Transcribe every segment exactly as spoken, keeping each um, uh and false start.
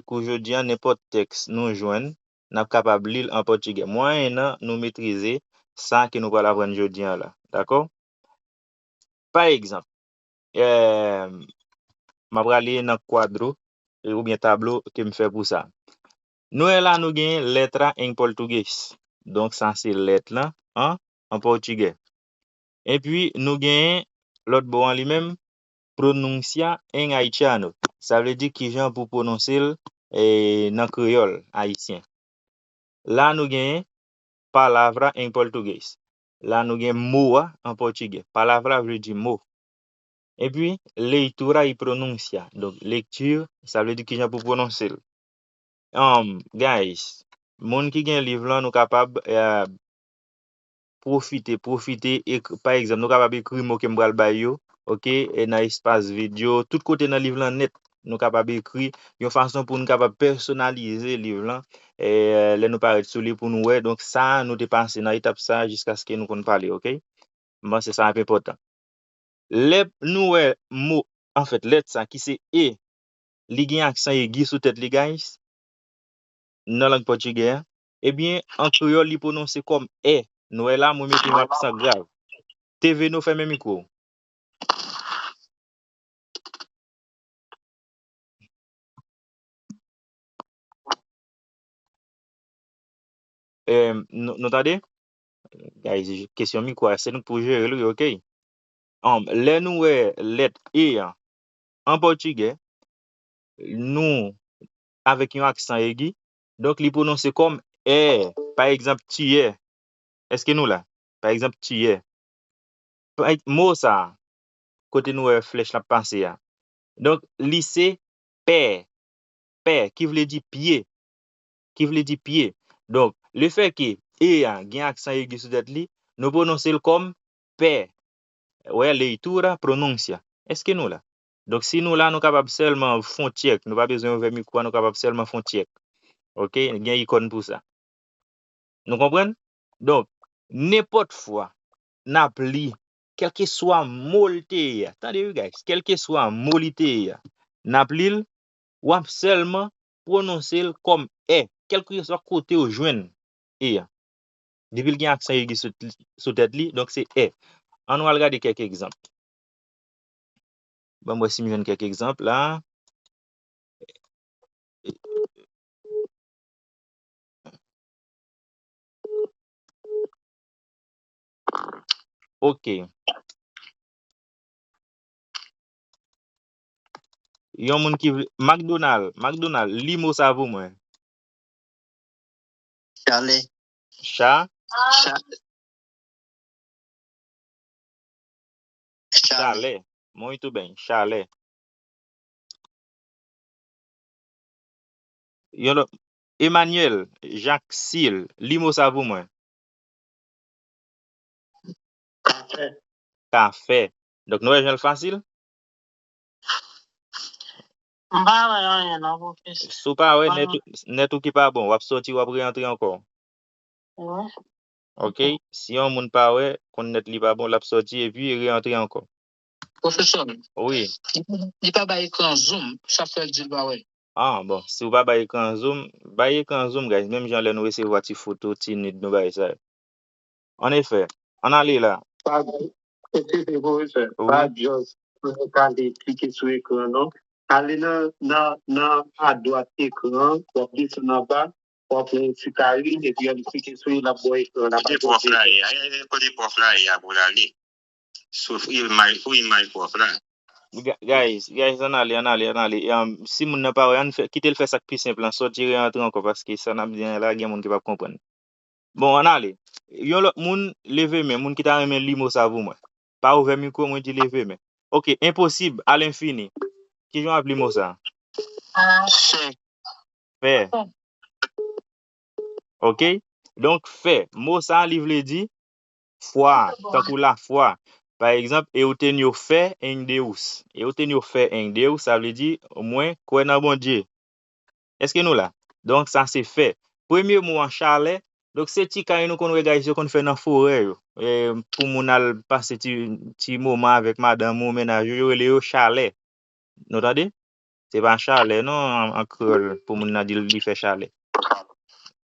kou jodi a, nenpòt tèks nou jwenn, n ap kapab li l an pòtigè. Mwayennan nou metrize sa ke nou pral aprann jodi a la. Dakò? Pa egzanp, eh, m ap prale nan kwadro, eh, oubyen tablo ke m fè pou sa. Nou wè la, nou gen letra en português. Donk, sa se lèt lan an, an pòtigè. Epi, nou gen lòt bò an li menm, pronúncia em haitiano. Sa vle di kijan pou pwononse l, eh, nan kreyòl ayisyen. La, nou gen palavra em português. La, nou gen mo a an pòtigè. Palavra vle di mo. Epi, leitura e pronúncia. Donk, lecture, sa vle di kijan pou pwononse l. Um, guys, moun ki gen liv lan, nou kapab, eh, pwofite, pwofite, ek-, pa egzanp, nou kapab ekri mo ke m pral bay yo, oke, e nan espas vid yo, tout kote nan liv lan nèt, nou kapab ekri yon fason pou nou kapab pèsonalize liv lan, e, lè nou parèt sou li pou nou wè. Donk, sa, nou te pase nan etap sa jiskaske nou konn pale, oke? M panse sa ap enpòtan. Lè nou wè mo, anfèt, lèt sa ki se E, li gen aksan egi sou tèt li, guys, nan lang pòtigè a, ebyen, an kreyòl, li pwononse kòm è. Nou wè la, mwen mete yon aksan grav. T V nou fèmen mikwo. Em, nou, nou tande? Guys, kesyon mikwo a, se nou k pou jere l, wi, oke? Um, lè nou wè lèt E a an pòtigè, nou, avèk yon aksan egi, donk li pwononse kòm è. Pa egzanp, tiyè. Èske nou la? Pa egzanp, tiyè. Pa, mo sa a, kote nou wè flèch la ap pase a. Donk, li se pè. Pè, ki vle di pye. Ki vle di pye. Donk, lefètke E a gen aksan egi sou tèt li, nou pwononse l kòm pè. Wè, leitura, pronúncia. Èske nou la? Donk, si nou la, nou kapab sèlman fon tyèk. Nou pa bezwen ouvè mikwo a, nou kapab sèlman fon tyèk. Oke? Gen ikòn pou sa. Nou konprann? Donk, nenpòt fwa n ap li, kèlkeswa mo l te ye a, tande wi, guys, kèlkeswa mo li te ye a, n ap li l, w ap sèlman pwononse l kòm è, kèlkeswa kote w jwenn E a. Depi l gen aksan egi sou, sou tèt li, donk se è. Ann nou al gade kèk egzanp. Ban m wè si m jwenn kèk egzanp la. Ok. Yon moun ki vle, McDonald, McDonald, li mo sa pou mwen. Chalè. Cha? Cha-, Chalè. Chalè. Muito bem, chalè. Yon lòt, Emmanuel Jacques Sil, li mo sa pou mwen. Kafè. Kafè. Donk, nou wè jan l fasil? M pa wè anyen non, pwofesè. Si w pa wè, nèt ou, nèt ou ki pa bon, w ap sòti, w ap reantre ankò. Wi. Ok, si yon moun pa wè, konn nèt li pa bon, l ap sòti epi reantre ankò. Pwofesè, wi, li pa bay ekran zoom, sa fè l di l pa wè. Ah, bon, si w pa bay ekran zoom, bay ekran zoom, guys, menm jan lè nou resevwa ti foto, ti nud, nou bay sa yo. Anefè, ann ale la. Pa, eskize, pwofesè, wi, pa just ale klike sou ekran, non. Ale nan, nan, nan adwat ekran, w ap desann anba, w ap wè yon ti kare, epi w ap klike sou li, l ap ba w ekran, l ap... Kote pwòf la ye a? E, e, kote pwòf la ye a pou l ale? Sou imaj, sou imaj pwòf la. Ga-, guys, guys, ann ale, ann ale, ann ale. Um, si moun nan pa wè, ann fè, kite l fè sa k pi senp lan, sòti reantre ankò, paske sa n ap di an la, gen moun ki p ap konprann. Bon, ann ale. Yon lòt moun, leve men. Moun ki ta renmen li mo sa pou mwen. Pa ouvè mikwo, mwen di leve men. Ok, enposib, alenfini. Kijan w ap li mo sa? Fè. Fè. Ok? Donk, fè. Mo sa, li vle di fwa, tankou lafwa. Pa egzanp, eu tenho fé em Deus. Eu tenho fé em Deus, sa vle di, mwen kwè nan Bondye. Èske nou la? Donk, sa se fè. Premye mo an, chalè. Donk, se ti kay nou konn wè, guys, yo konn fè nan forè yo. E, pou moun al pase ti, ti moman avèk madanm ou, mennaj ou, yo rele yo chalè. Nou tande? Se pa chalè non, an, an kreyòl, pou moun nan di li fè chalè.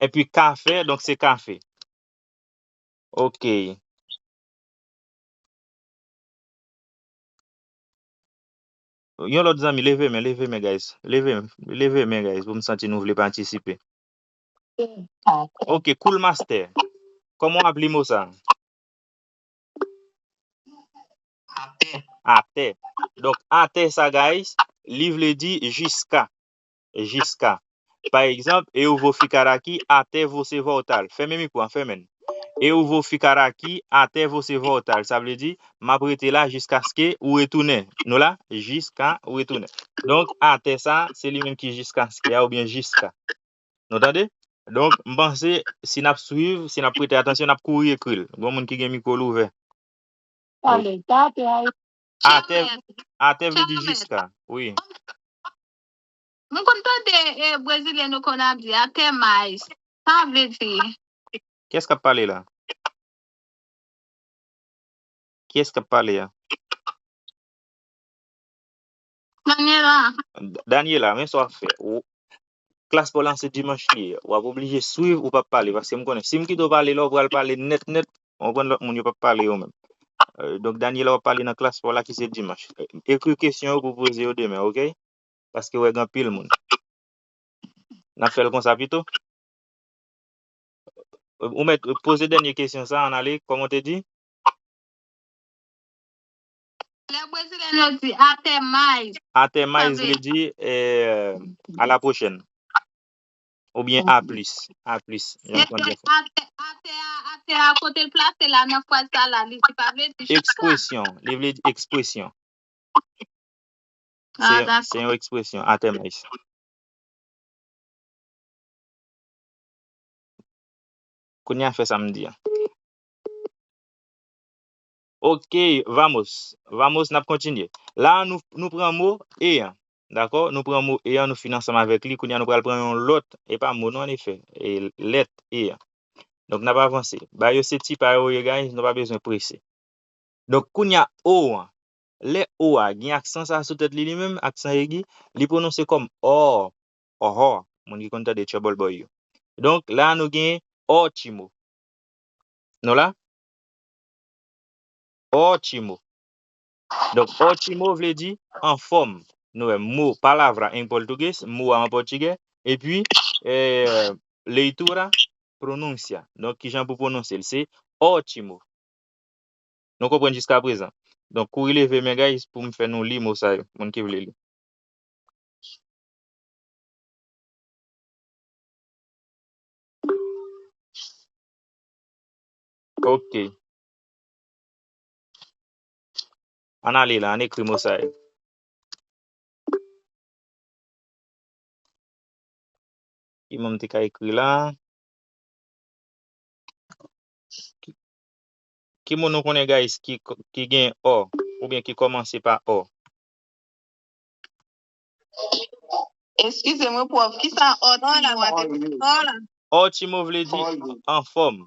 Epi kafe, donk se kafe. Ok. Yon lòt zanmi, leve men, leve men, guys. Leve, leve men, guys, pou m santi nou vle patisipe. Ok, Cool Master. Kòman w ap li mo sa? Atè. Atè. Donk, atè sa, guys, li vle di jiska. Jiska. Pa egzanp, eu vou ficar aqui até você voltar. Fèmen mikwo a, fèmen l. Eu vou ficar aqui até você voltar. Sa vle di, m ap rete la jiskaske ou retounen. Nou la? Jiska ou retounen. Donk, atè sa, se li menm ki jiskaske a oubyen jiska. Nou tande? Donk, m panse, si n ap swiv, si n ap prete atansyon, n ap kouri ekri l. Gon moun ki gen mikwo l ouvè. Wi. Atè, atè vle di jiska, wi. Mwen konn tande, eh, Brezilyen yo konn ap di até mais. Sa vle di? Kiyès k ap pale la? Kiyès k ap pale a? Daniela. D-, Daniela, men sa w ap fè. Ou, klas pa w lan se dimanch li ye. W ap oblije swiv, ou p ap pale. Paske m konnen, si m kite w pale la, ou pral pale nèt, nèt. Ou konprann lòt moun yo p ap pale yo menm. Euh, donk, Daniela, w ap pale nan klas pa w la ki se dimanch. Euh, ekri kesyon yo pou w poze yo demen, ok? Paske w wè gen anpil moun. N ap fè l konsa pito. Ou mèt poze dènye kesyon sa, ann ale, kòman w te di? Lè Brezilyen yo di até mais. Até mais vle di, eh, à la prochaine. Oubyen a plis. A plis. Jan m konn byen fè. Atè, atè a, atè a, kote l plase la nan fraz sa la, li di pa vle di jiska. Ekspresyon. Li vle di ekspresyon. Se, se yon ekspresyon, até mais. Kounye a fè sa m di a. Ok, vamos. Vamos, n ap kontinye. La, nou, nou pran mo e an. Dakò? Nou pran mo e an, nou fin ansanm avèk li. Kounye a, nou pral pran yon lòt, e pa mo non, anefè, e lèt e an. Donk, n ap avanse. Ba yo se ti pa yo ye, guys, nou pa bezwen prese. Donk, kounye a, o an. Lè o a gen aksan sa sou tèt li, li menm, aksan egi, li pwononse kòm ò, òhò, moun ki konn tande Trouble Boy yo. Donk, la nou gen ótimo. Nou la? Ótimo. Donk, ótimo vle di anfòm. Nou wè mo, palavra en português, mo a an pòtigè, epi, eh, leitura, pronúncia. Donk, kijan pou pwononse l? Se ótimo. Nou konprann jiskaprezan? Donk, kouri leve men, guys, pou m fè nou li mo sa yo, moun ki vle li. Ok. Ann ale la, ann ekri mo sa yo. Ki mo m te ka ekri la? Ki, ki mo nou konnen, guys, ki, ki gen ò, oubyen ki kòmanse pa ò? Eskize mwen, pwòf. Kisa ótimo a te vle di? Ótimo vle di anfòm.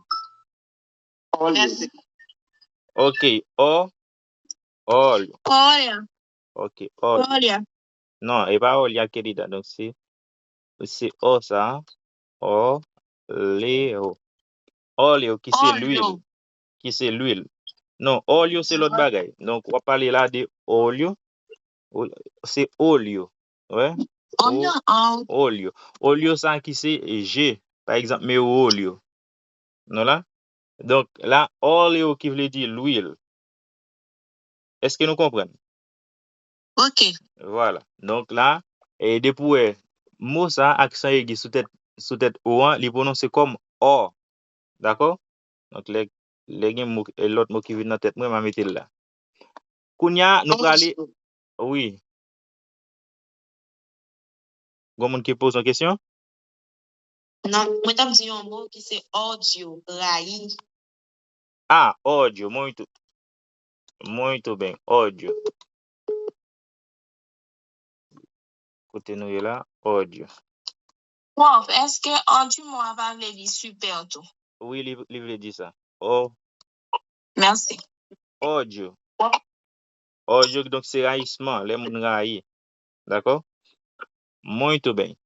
Mèsi. Ok, ò, óleo. Óleo. Ok, óleo. Óleo. Non, e pa olha, querida. Donk, se, se ò sa. Óleo. Óleo, ki se lwil. Ki se lwil. Non, óleo se lòt bagay. Donk, w ap pale la de óleo. Se óleo. Wè? Óleo. Óleo. Óleo sa ki se je. Pa egzanp, meu óleo. Nou la? Donk, la, óleo ki vle di lwil. Èske nou konprann? Ok. Vwala. Donk la, e depi w wè mo sa, aksan egi sou tèt, sou tèt o an, li pwononse kòm ò. Dakò? Donk, lè, lè gen mo, e lòt mo ki vin nan tèt mwen, m a mete l la. Kounye a, nou prale, wi. Gon moun ki poze yon kesyon? Non, mwen t ap di yon mo ki se ódio, rayi. Ah, ódio, muito, muito bem, ódio. Kote nou ye la? Ódio. Pwòf, èske ódio mo a pa vle di sipè tou? Wi, li, li vle di sa. Ó. Mèsi. Ódio. Ódio, donk, se rayisman, lè moun rayi. Dakò? Muito bem.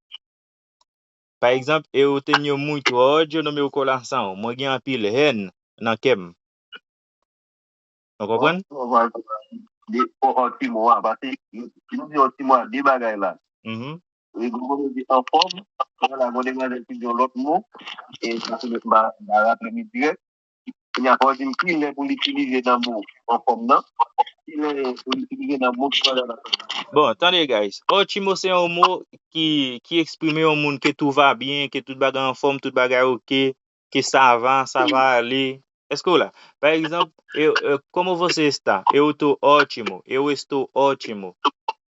Pa egzanp, eu tenho muito ódio no meu coração. Mwen gen anpil hèn nan kè m. Nou konprann? Ótimo a, paske si nou di ótimo a, de bagay la. Mhm. Rigolo di anfòm, vwala, gon demwazèl ki di yon lòt mo, e sa se mwen ba, ba raple li dirèk. Kounye a, fò w di m ki lè pou l itilize nan mo anfòm nan, ki lè pou l itilize nan mo ki pa anfòm nan. Bon, tande, guys. Ótimo se yon mo ki, ki eksprime yon moun ke tout va byen, ke tout bagay anfòm, tout bagay oke, que ça va, ça va aller. Èske w la? Pa egzanp, eu, eu, como você está? Eu tô ótimo. Eu estou ótimo.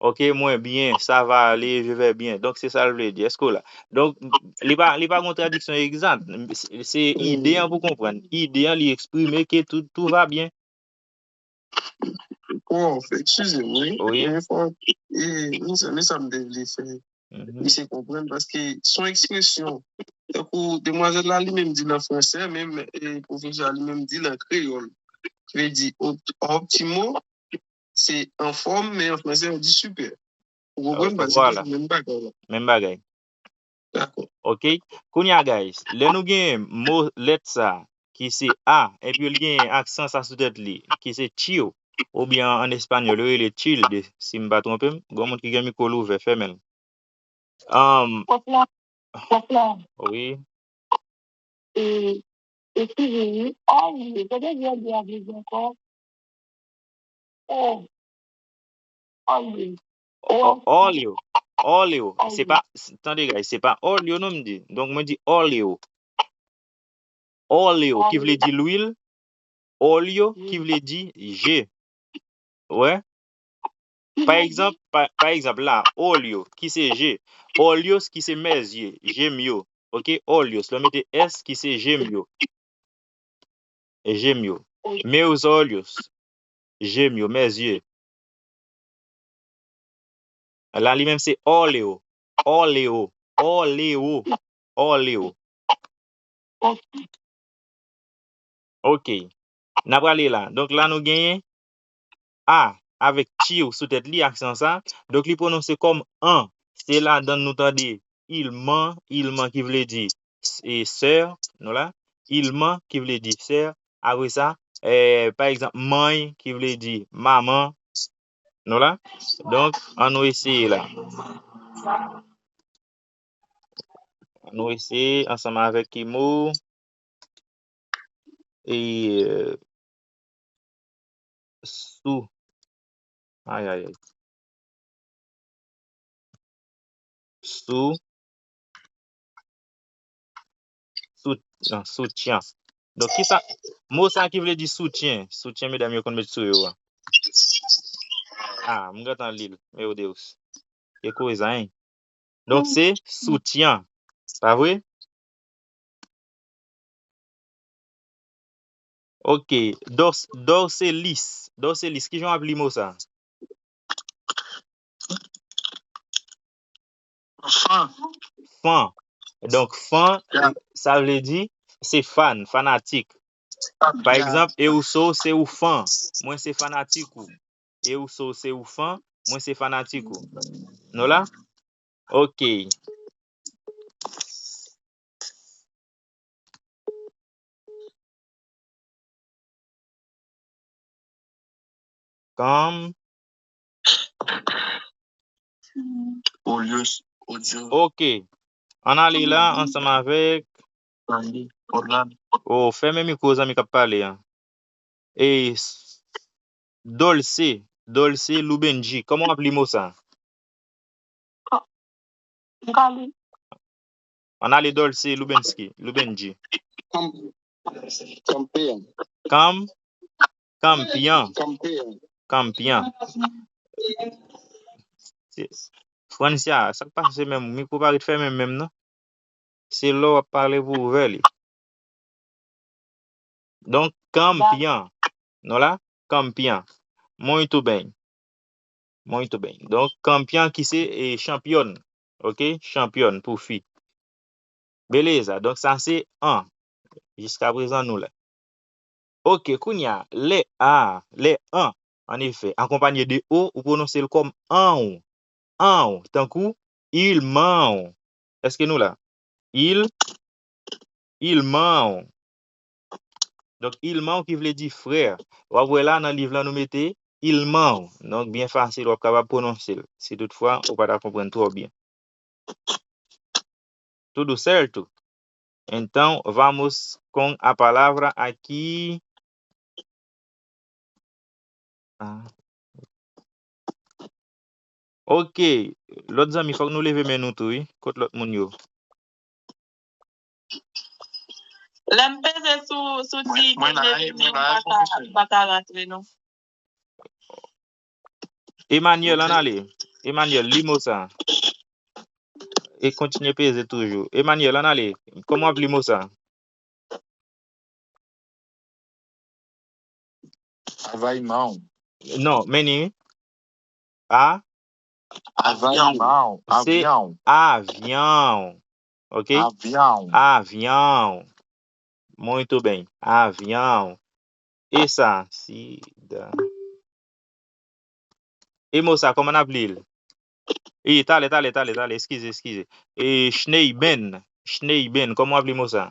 Ok, mwen byen, ça va aller, je vais bien. Donk, se sa l vle di. Èske w la? Donk, li pa, li pa gon tradiksyon egzak. Se, se ide an pou konprann. Ide an, li eksprime ke tout, tout va bien. Pwof, eskize m, wi. Wi. Men fò, e, men sa, men sa m te vle fè. Mhm. Misye konprann, paske se yon ekspresyon. Tankou demwazèl la, li menm di l an fransè, men, e, pwofesè a li menm di l an kreyòl. Ki vle di, opt-, optimo, se anfòm, men an fransè, yo di super. Ou konprann? Paske se menm bagay la. Menm bagay. Dakò. Ok. Kounye a, guys, lè nou gen mo lèt sa, ki se A, epi l gen aksan sa sou tèt li, ki se tio, oubyen an espanyòl, yo rele tilde, si m pa twonpe m. Gon moun ki gen mikwo l ouvè, fèmen l. Um, Pwòf la, pwòf la. Wi. E, eskize, wi. Óleo, sa vle di óleo a vle di ankò? O. Óleo. O, óleo. Óleo. Se pa, s-, tande, guys, se pa óleo non m di. Donk, mwen di óleo. Óleo, ki vle di lwil. Óleo, ki vle di je. Wè? Pa egzanp, pa, pa egzanp, la, olho, ki se je. Olhos, ki se mes yeux, je m yo. Ok? Olhos, lè w mete S, ki se je m yo. Je m yo. Meus olhos, je m yo, mes yeux. La, li menm, se óleo. Óleo. Óleo. Óleo. Ok. N ap prale la. Donk, la, nou genyen A avèk tio sou tèt li, aksan sa. Donk, li pwononse kòm an. Se ladan nou tande irmã, irmã ki vle di s-, e sè, nou la. Irmã ki vle di sè. Apre sa, e, pa egzanp, mãe ki vle di maman. Nou la? Donk, an nou eseye la. An nou eseye ansanm avèk ki mo? E, e, sou. Ay, ay, ay. Sou. Sou-, ah, soutien. Donk, kisa, mo sa ki vle di soutyen? Soutyen, medam yo konn met sou yo a. Ah, m gentan li l. Meu Deus. Que coisa, hein? Donk, se soutyen. Pa vre? Ok. Dors-, Dorcelis. Dorcelis, kijan w ap li mo sa? Fan. Fan. Donk, fan, sa vle di, se fan, fanatik. Pa egzanp, eu sou, se ou fan. Mwen se fanatik ou. Eu sou, se ou fan. Mwen se fanatik ou. Nou la? Ok. Cam. Olhos, olhos. Ok. Ann ale la ansanm avèk. Andy, Orlando. Oh, fèmen mikwo zanmi k ap pale an. E s-, Dolce, Dolce Lubenji. Kòman w ap li mo sa? M ka li. Ann ale Dolce Lubenski, Lubenji. Kam-, Kampean. Kam-, Kampian. Kampean. Kampian. Se, Francia, sa k pase menm? Mikwo pa ret fèmen menm, non? Se lè w ap pale pou w ouvè li. Donk, kanpyan. Non la? Kanpyan. Muito bem. Muito bem. Donk, kanpyan ki se, e, chanpyòn. Ok? Chanpyòn pou fi. Beleza. Donk, sa se an. Jiskaprezan, nou la. Ok, kounye a, lè a, lè an, an efè, akonpanye de o, ou pwononse l kòm an ou. An ou. Tankou, Irmão. Èske nou la? Il, irmão. Donk, irmão ki vle di frè. W ap wè la nan liv lan nou mete irmão. Donk, byen fasil, w ap kapab pwononse l. Si toutfwa ou pa ta konprann twò byen. Tudo certo? Então, vamos com a palavra aqui. Ah. Ok. Lòt zanmi, fòk nou leve men nou tou, wi. Kot lòt moun yo? Lè m peze sou, sou ti ke m leve men, m pa ka, m pa ka rantre, non. Emmanuel, ann ale. Emmanuel, li mo sa. E kontinye peze toujou. Emmanuel, ann ale. Kòman w ap li mo sa? Avaimaw. Non, men ni. A? Avaimaw. Se avyon. Ok? Avyon. Avyon. Muito bem. Avyon. E sa, sida. E mo sa, kòman n ap li l? E, talè, talè, talè, talè, eskize, eskize. E, Schneiben, Schneiben, kòman w ap li mo sa?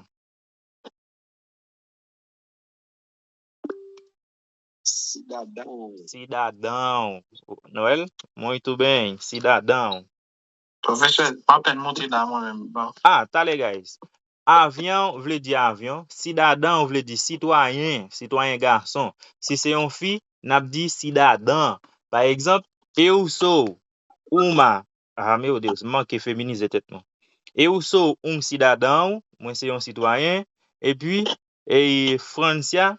Cidadão. Cidadão. Noel, muito bem, cidadão. Pwofesè, m apèn monte la mwen menm. Bon. Ah, talè, guys. Avyon vle di avyon, cidadão vle di sitwayen, sitwayen gason. Si se yon fi, n ap di cidadã. Pa egzanp, eu sou uma, ah, meu Deus, m manke feminize tèt mwen. Eu sou um cidadão, mwen se yon sitwayen, epi, e, Francia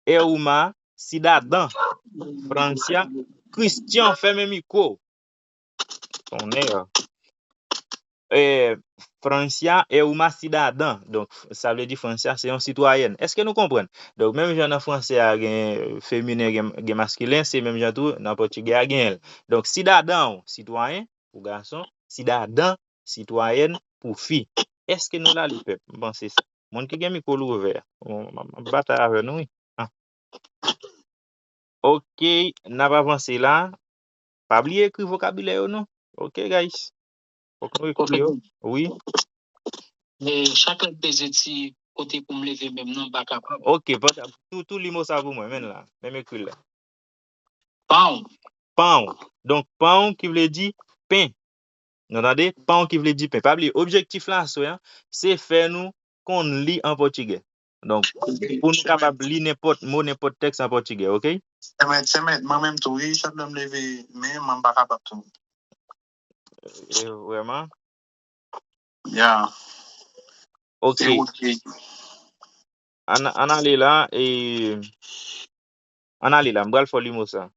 é uma cidadã. Francia, Christian, fèmen mikwo. Tonnerre. E, Francia é uma cidadã. Donk, sa vle di Francia se yon sitwayèn. Èske nou konprann? Donk, menm jan nan franse a gen feminen, gen, gen maskilen, se menm jan tou nan pòtigè a gen l. Donk, cidadão, sitwayen, pou gason, cidadã, sitwayèn, pou fi. Èske nou la, li pèp? M panse sa. Moun ki gen mikwo l ouvè, m, m, m ap batay avè nou, wi. Ah. Ok, n ap avanse la. Pa bliye ekri vokabilè yo non. Ok, guys. Fòk nou ekri yo. Wi. E chak lè m peze ti kote pou m leve men m nan, m pa kapab. Ok, tou, tou li mo sa pou mwen, men la. Men m ekri l la. Pão. Pão. Donk, pão ki vle di pen. Nou tande? Pão ki vle di pen. Pa bliye, objektif la aswè an, se fè nou konn li an pòtigè. Donk, pou nou kapab li nenpòt mo, nenpòt tèks an pòtigè, ok? Sèmèt, sèmèt, mwen menm tou, wi, chak lè m leve men, mwen m pa kapab tou. E, vrèman? Ya. Ok. Se ok. Ann, ann ale la, e, ann ale la, m pral fè w li mo sa.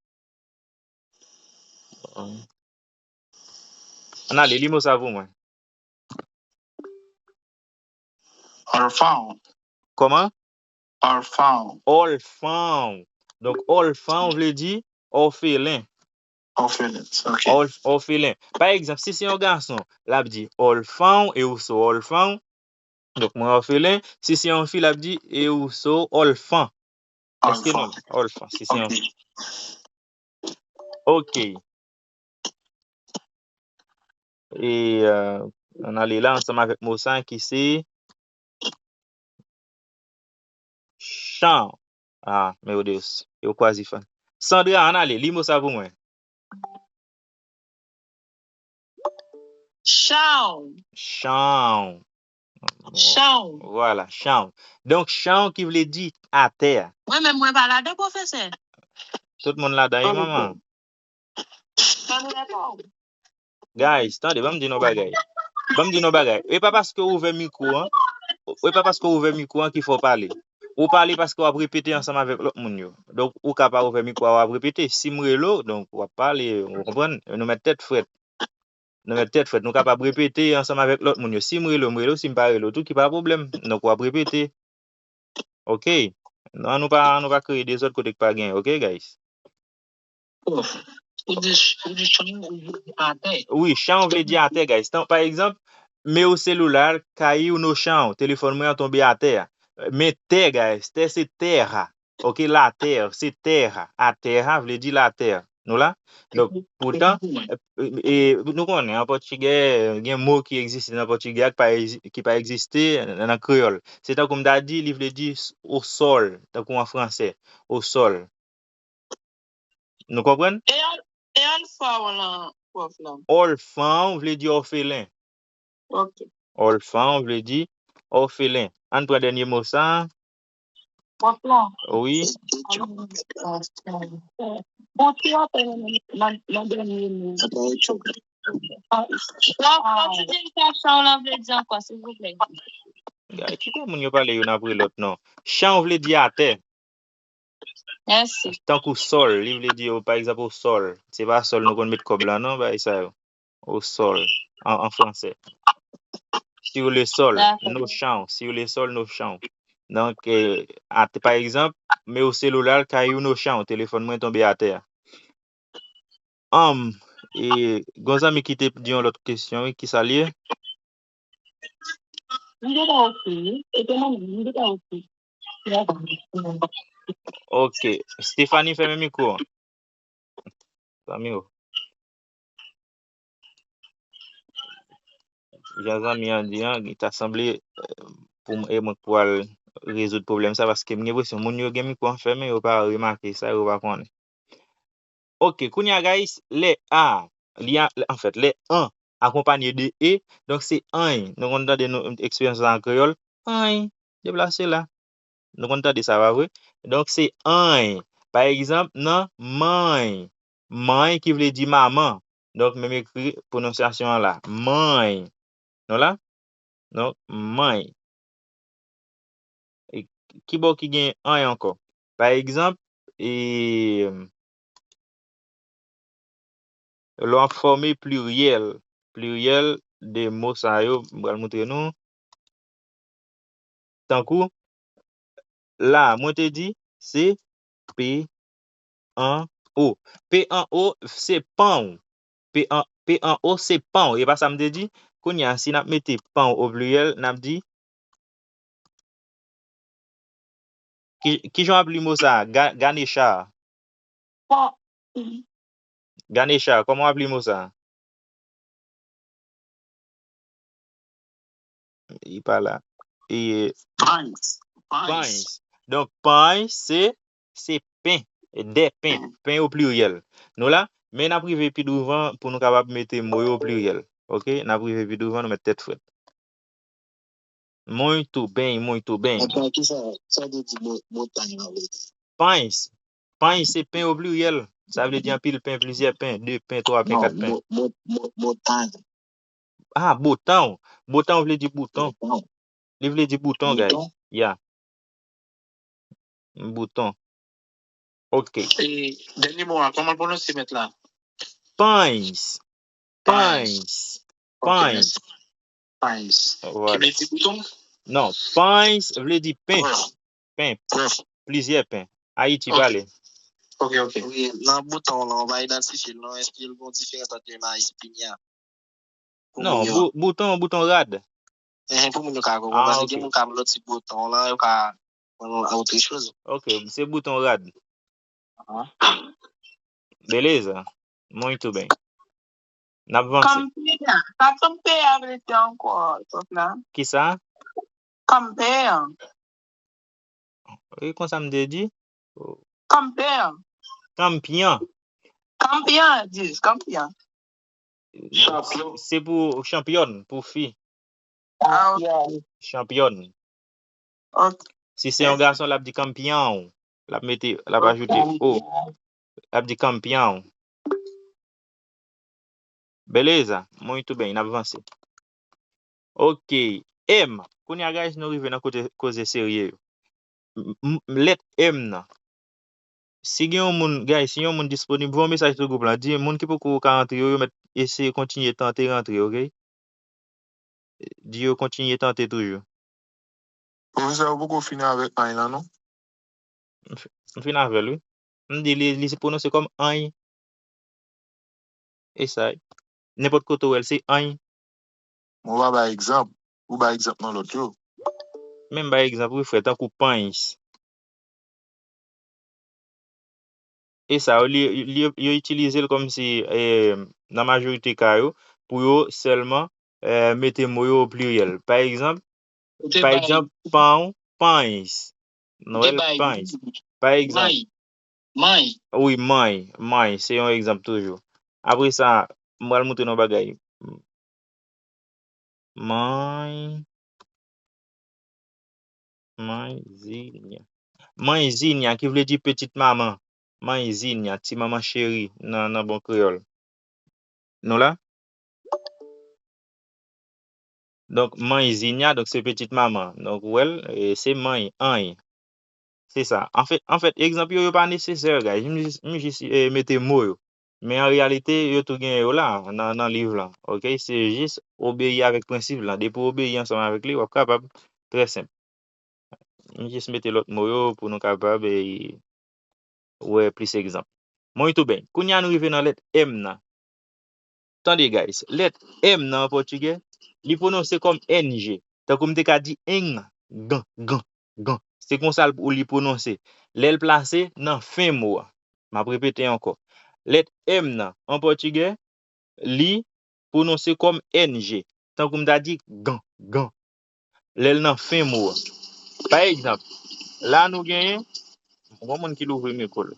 Ann ale, li mo sa pou mwen. Orfan. Kòman? Orfan. Orfan. Donk, orfan vle di òfelen. Orfelen, ok. Òf-, òfelen. Pa egzanp, si se yon gason, l ap di orfan, eu sou orfan. Donk, mwen òfelen. Si se yon fi, l ap di eu sou orfan. Èske nou, orfan, si se yon fi. Ok. E, euh, ann ale la ansanm avèk mo sa ki se chão. Ah, meu Deus. Eu quase fa-, Sandra, ann ale, li mo sa pou mwen. Chão. Chão. Chão. Vwala, chão. Donk, chão ki vle di atè a. Mwen menm, mwen pa ladan, pwofesè. Tout moun ladan, wi, manman. Guys, tande, ban m di nou bagay. Ban m di nou bagay. E pa paske w ouvè mikwo an, e pa paske w ouvè mikwo an ki fè w pale. Ou pale paske w ap repete ansanm avèk lòt moun yo. Donk, ou ka pa ouvè mikwo a, w ap repete. Si m rele w, donk, w ap pale, ou konprann? Nou mèt tèt frèt. Nou mèt tèt frèt, nou kapab repete ansanm avèk lòt moun yo. Si m rele w, m rele w, si m pa rele w tou, ki pa pwoblèm. Donk, w ap repete. Ok? Non, nou pa, nou pa kreye dezòd kote k pa gen, ok, guys? Ou di, ou di chão, ou di atè. Wi, chão vle di atè, guys. Tan, pa egzanp, meu celular caiu no chão. Telefòn mwen an tonbe atè a. Men tè, guys, tè se terra. Ok, la terra, se terra. A terra vle di la terra. Nou la? Donk, poutan, e, e, nou konnen, an pòtigè, gen mo ki egziste nan pòtigè a ki pa egzi-, ki pa egziste nan kreyòl. Se tankou m ta di, li vle di s-, au sol, tankou an fransè, au sol. Nou konprann? E an, e an fwa w lan, pwòf lan. Òfan vle di òfelen. Ok. Òfan vle di òfelen. Ann pran dènye mo sa. Pwòf lan. Wi. Bon, ti apèl nan, nan dènye mo. Pwòf, kontinye sa chan w lan vle di ankò, silvouplè. Kite moun yo pale youn apre lòt, non. Chan w vle di atè. Mèsi. Tankou sol, li vle di, pa egzanp, au sol. Se pa sol nou konn met kòb la, non, bagay sa yo. Au sol, an, an fransè. Sur le sol, dakò, no chan. Sur le sol, no chan. Donk, eh, atè, pa egzanp, meu celular caiu no chão, telefòn mwen tonbe atè a. Anm, e, gon zanmi ki te di yon lòt kesyon, wi, ki sa l ye? M gentan osi, wi. E te mwen menm, m gentan osi. Ok. Stephanie, fèmen mikwo an. Zanmi yo. Jan zanmi an di an, li ta sanble, eh, pou m, e mwen k pral rezoud pwoblèm sa, paske m gen enpresyon moun yo gen mikwo an fèmen, yo pa remake sa, yo pa konnen. Ok, kounye a, guys, lè a, li a, anfèt, lè an akonpanye de e, donk se anyn. Nou konn tande nou, ekspresyon sa an kreyòl, anyn, deplase la. Nou konn tande sa, pa vre? Donk, se anyn. Pa egzanp, nan manny. Manny ki vle di manman. Donk, menm ekri pwononsyasyon an la. Manny. Nou la? Donk, manny. E ki bò ki gen anyn ankò? Pa egzanp, e, lè w ap fòme pliryèl, pliryèl de mo sa yo, m pral montre nou. Tankou, la, mwen te di, se P an O. P an O, se pan w. P an, P an O, se pan w. E pa sa m te di? Kounye a, si n ap mete pan w o pliryèl, n ap di, ki, ki jan w ap li mo sa a? Ga-, Ganesha. Pan. Ganesha, kòman w ap li mo sa a? Li pa la. E, Pans. Pans. Pans. Donk, pans, se, se pen. De pen. Pen o pliryèl. Nou la? Men n ap rive pi douvan pou nou kapab mete mo yo o pliryèl. Ok? N ap rive pi douvan, nou mèt tèt frèt. Muito bem, muito bem. Apa, ki sa, sa vle di mo-, montagne la vle di? Pães. Pães se pen o pliryèl. Sa vle di anpil pen, plizyè pen, de pen, twa pen, kat pen. Non, mo-, mo-, mo-, montagne. Ah, botan. Botan vle di bouton. Botan. Li vle di bouton, guys. Bouton? Ya. Bouton. Ok. E dènye mo a, kòman l pwononse, mèt la? Pães. Pães. Pães. Ok, pães. Mèsi. Pães. Voilà. Ki vle di bouton? Non, pães vle di pen. Pen. Plizyè pen. Ayiti, ok. Pale. Ok, ok. Wi, nan bouton w lan, w pa idantifye l non, èske l gen yon diferans ant li menm a espinya? Non, bou-, bouton, bouton rad. Enhen, pou moun yo ka konprann, paske gen moun ka lòt ti bouton w lan, yo ka pran l a otre choz. Ok, se bouton rad. Beleza. Muito bem. N ap vanse. Campeã. Sa campeã vle di ankò, pwòf la? Kisa? Campeã. E konsa m te di? Campeã. Kanpyan. Campeã, dis, campeã. Chanpyon. Se pou chanpyòn, pou fi. Ah, ok. Chanpyòn. Ok. Si se yon gason, l ap di kanpyan. L ap mete, l ap ajoute o. L ap di kanpyan. Beleza, muito bem, n ap vanse. Ok, M. Kounye a, guys, nou rive nan kote koze serye yo. M, m, lèt M nan. Si gen yon moun, guys, si yon moun disponib, voye yon mesaj sou gwoup lan. Di moun ki poko ka rantre yo, yo mèt eseye kontinye tante rantre, ok? Di yo kontinye tante toujou. Pwofesè, ou poko fini avèk anyn lan, non? M fi-, m fini avè l, wi. M di li, li se pwononse kòm anyn. E sa, nenpòt kote w wè l, se anyn. Mwen pa bay egzanp. Ou bay egzanp nan lòt yo. Men m bay egzanp, wi, frè, tankou pães. E sa, yo, li, li, yo itilize l kòmsi, e, nan majorite ka yo, pou yo sèlman, e, mete mo yo o pliryèl. Pa egzanp, Ou te pa bay, egzanp, panw, panys. ou te Nwèl, bay, panys. Pa egzanp, may, may. wi, manny, manny, se yon egzanp toujou. Apre sa, m pral montre nou yon bagay. Manny, manny Zinya. Manny Zinya, ki vle di pitit manman. Manny Zinya, ti manman cheri nan, nan bon kreyòl. Nou la? Donk, manny Zinya, donk, se pitit manman. Donk, ou wè l, e, se manny, anny. Se sa. Anfèt, anfèt, egzanp yo, yo pa nesesè, guys. M jis, m jis, e, mete mo yo. Men an reyalite, yo tou gen yo la, nan, nan liv lan. Oke? Se jis obeyi avèk prensip lan. Depi w obeyi ansanm avèk li, w ap kapab. Trè senp. M jis mete lòt mo yo pou nou kapab, e, wè plis egzanp. Mwen tou ben. Kounye a nou rive nan lèt M nan. Tande, guys. Lèt M nan an pòtigè, li pwononse kòm N G. Tankou m te ka di eng, gan, gan, gan. Se konsa l, li pwononse. Lè l plase nan fen mo a. M ap repete ankò. Lèt M nan an pòtigè, li pwononse kòm N G. Tankou m ta di gan, gan. Lè l nan fen mo a. Pa egzanp, la nou genyen, gon moun ki louvri mikwo l.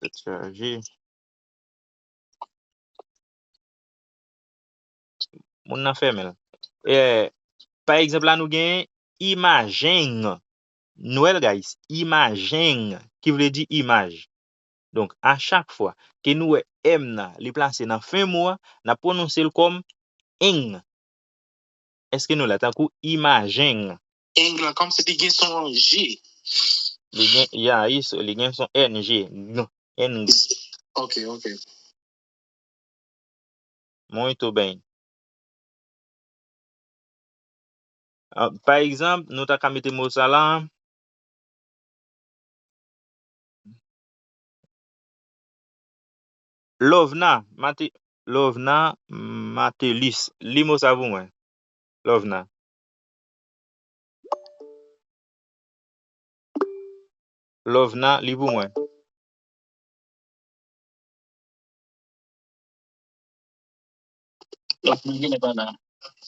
Tèt chaje. Moun nan fèmen l. E, pa egzanp, la nou genyen imajen. Nou wè l, guys, imajen, ki vle di imaj. Donk, a chak fwa ke nou wè M nan, li plase nan fen mo a, n ap pwononse l kòm eng. Èske nou la? Tankou imajen. Eng lan, kòmsi li gen son G. Li gen, ya, isso, li gen son N G. Ng, eng. Ok, ok. Muito bem. Ah, pa egzanp, nou ta ka mete mo sa la. Lovna, Mate, Lovna Matelis. Li mo sa pou mwen. Lovna. Lovna, li pou mwen.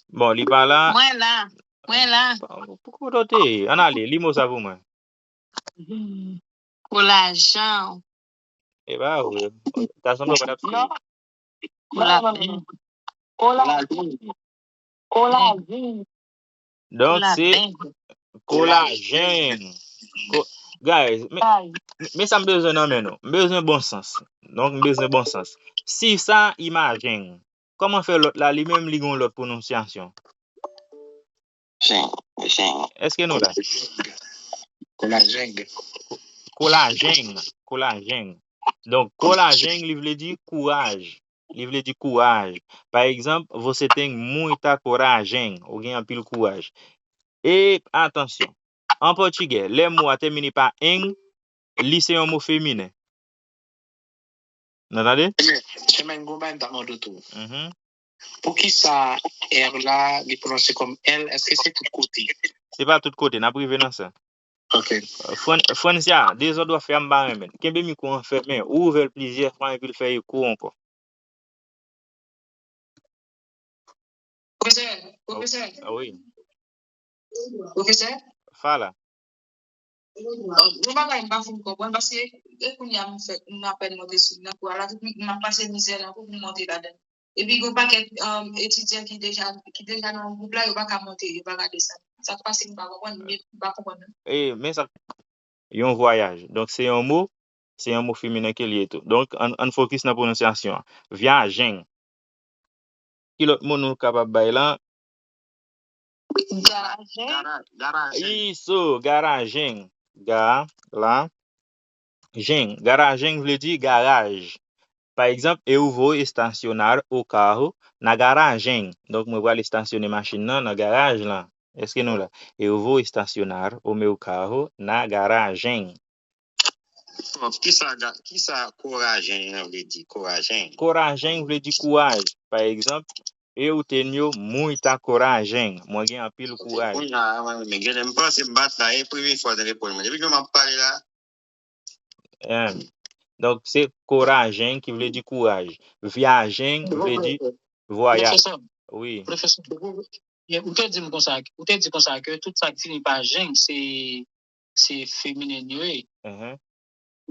Bon, li pa la. Mwen la. Mwen la. Poukò w dote? Ann ale, li mo sa pou mwen. Kolajan. E pa vre. Ta sanble w pa t ap swiv. Kolajan. Kolajan. Kolajan. Donk, se kolajen. Ko-, guys, men, men sa m bezwen nan men nou. M bezwen bon sans. Donk, m bezwen bon sans. Si sa, imajen. Kòman fè lòt la, li menm, li gen yon lòt pwononsyasyon? Jen, jen. Èske nou la? Kolajen. Kolajen. Kolajen. Donk, kolajen, li vle di kouraj. Li vle di kouraj. Pa egzanp, você tem muita coragem. Ou gen anpil kouraj. E, atansyon. An pòtigè, lè mo a tèmine pa eng, li se yon mo feminen. Nou tande? Chemen, gon bagay m ta mande w tou. Mhm. Poukisa R la, li pwononse kòm L? Èske se tout kote? Se pa tout kote, n ap rive nan sa. Ok. Fran-, Francia, dezòd w ap fè a, m pa renmen. Kenbe mikwo an fèmen, ou ouvè l plizyè fwa epi l fè eko ankò. Pwofesè, pwofesè. Ah wi. Pwofesè. Fala. Yon bagay m pa fin konprann, paske e kounye a m fè, m apèn monte sou nan kou a la, tout m ap pase mizè nan kou pou m monte ladan. Epi gon pakèt, um, etidyan ki deja, ki deja nan gwoup la, yo pa ka monte, yo pa ka desann. Sa k pase m pa konprann, men m pa konprann non. E, men sa, yon vwayaj. Donk, se yon mo, se yon mo feminen ke li ye tou. Donk, ann, ann fokis nan pwononsyasyon an. Vyajen. Ki lòt mo nou kapab bay la? Garajen. Gara-, garajen. Isso, garajen. Ga, la, jen. Garajen vle di garaj. Pa egzanp, eu vou estasionar o carro na garagem. Donk, mwen pral estasyone machin nan nan garaj lan. Èske nou la? Eu vou estacionar o meu carro na garagem. Bon, kisa, ga-, kisa korajen an vle di? Korajen. Korajen vle di kouraj. Pa egzanp, Eu tenho muita coragem. Mwen gen anpil kouraj. Kounye a, mwen, men gen lè m panse m bat la, e premye fwa nan lepòl mwen. Depi lè m ap pale la, Em. Donk, se coragem ki vle di kouraj. Viagem vle di vwayaj. Pwofesè, Wi. Pwofesè, ou te di m konsa, ou te di konsa ke tout sa ki fini pa jen, se, se feminen yo ye. Mhm.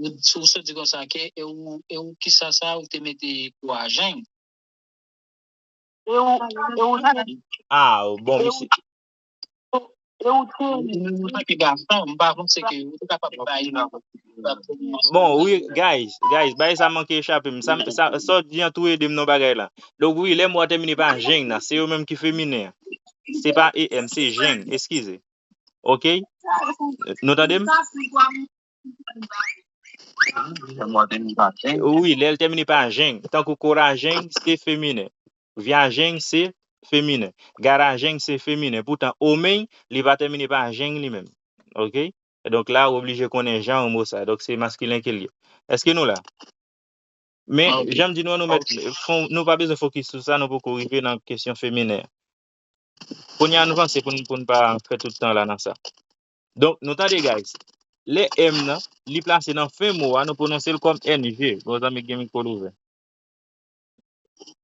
Ou, ou sot di konsa ke, e ou, e ou kisa sa, ou te mete coragem? E ou, e ou la, Ah, bon, misye. e ou te, ou te gason, m pa panse ke ou te kapab bay nan. Bon, wi, guys, guys, bagay sa manke echape m. Sa, sa, sa w di an tou ede m nan bagay la. Donk, wi, lè mo a tèmine pa jen nan, se yo menm ki feminen an. Se pa E M, se jen, eskize. Ok? Nou tande m? lè m ap tèmine pa jen. Wi, lè l tèmine pa jen. Tankou coragem, se feminen. Viagem, se feminen. Garagem, se feminen. Poutan, homem, li pa tèmine pa jen li menm. Ok? Donk la, ou oblije konnen janr mo sa. Donk, se maskilen ke l ye. Èske nou la? Men, Ah, ok. Jan m di nou an, nou mèt, fon, nou pa bezwen fokis sou sa, nou poko rive nan kesyon feminen an. Kounye a, nou panse pou n, pou n pa fè tout tan la nan sa. Donk, nou tande, guys. Lè M nan, li plase nan fen mo a, nou pwononse l kòm N G. Bon, zanmi gen mikwo l ouvè.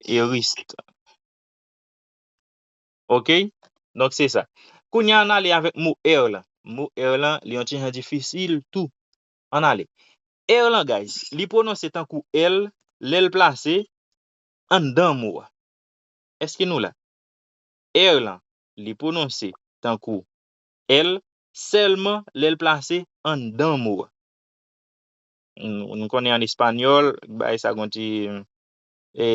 Erist. Ok? Donk, se sa. Kounye a, ann ale avèk mo R lan. Mo R lan, li yon ti jan difisil tou. Ann ale. R lan, guys, li pwononse tankou L lè l plase anndan mo a. Èske nou la? R lan, li pwononse tankou L sèlman lè l plase anndan mo a. Nou, nou konnen an espanyòl, bagay sa gon ti e,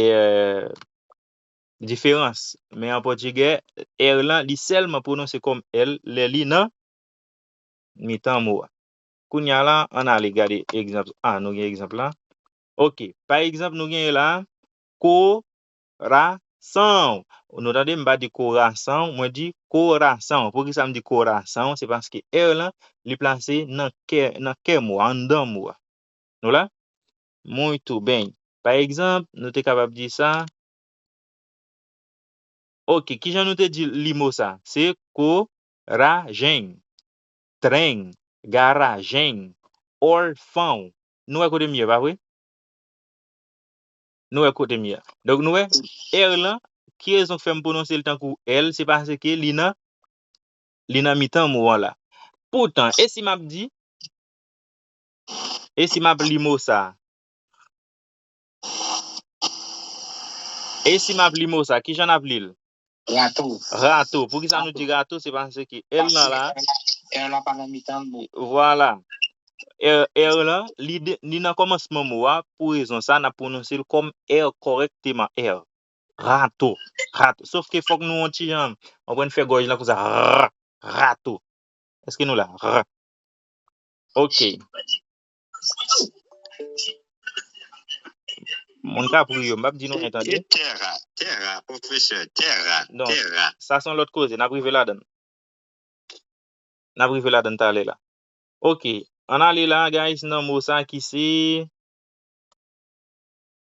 diferans. Men an pòtigè, R lan, li sèlman pwononse kòm L lè li nan mitan mo a. Kounye a la, ann ale gade egzanp. Ah, nou gen egzanp la. Ok. Pa egzanp, nou gen la, coração. Nou tande, m pa di coração, mwen di coração. Poukisa m di coração? Se paske R lan, li plase nan kè, nan kè mo a, anndan mo a. Nou la? Muito bem. Pa egzanp, nou te kapab di sa. Ok, kijan nou te di li mo sa? Se coragem, trem, garagem, órfão. Nou wè kote m ye, pa vre? Nou wè kote m ye. Donk, nou wè, R lan, ki rezon k fè m pwononse l tankou L, se paske li nan, li nan mitan mo an la. Poutan, e si m ap di, e si m ap li mo sa? E si m ap li mo sa, kijan n ap li l? Rato. Rato. Poukisa nou di rato? Se paske L lan la. R lan pa nan mitan mo. Vwala. R, R lan, li, de, li nan kòmansman mo a, pou rezon sa, n ap pwononse l kòm R kòrèkteman. R. Rato. Rato. Sof ke fòk nou yon ti jan, w konprann, fè gòj lan konsa. R, rato. Èske nou la? R. Ok. Moun k ap ri yo, m p ap di nou anyen, tande. Terra, terra, pwofesè, terra, Donk, terra. Sa se yon lòt koze, n ap rive ladan l. N ap rive ladan l talè la. Ok, ann ale la, guys, nan mo sa ki se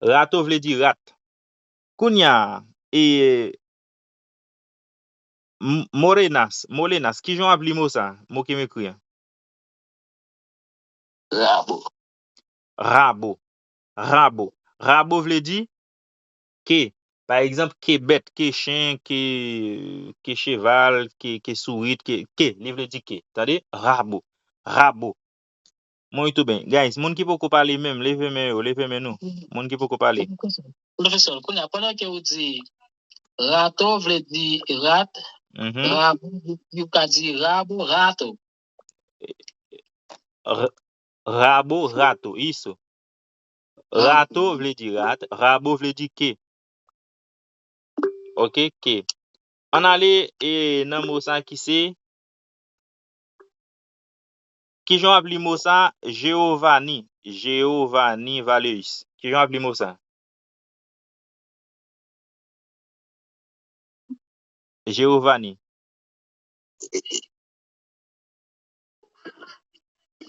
rato vle di rat. Kounye a, e, m- morenas, molenas, kijan w ap li mo sa? Mo ke m ekri an. Rabo. Rabo. Rabo. Rabo vle di ke. Pa egzanp, ke bèt, ke chen, ke, ke cheval, ke, ke sourit, ke, ke. Li vle di ke. Tande? Rabo. Rabo. Muito bem. Guys, moun ki poko pale menm, leve men yo, leve men nou. Moun ki poko pale. Pwofesè, kounye a, pandan ke ou di rato vle di rat, Mhm. rabo, yo ka di rabo, rato. R- Rabo, rato, isso. Rato vle di rat, rabo vle di ke. Ok, ke. Ann ale e, nan mo sa ki se. Kijan w ap li mo sa? Giovanni. Giovanni Valeus. Kijan w ap li mo sa? Giovanni.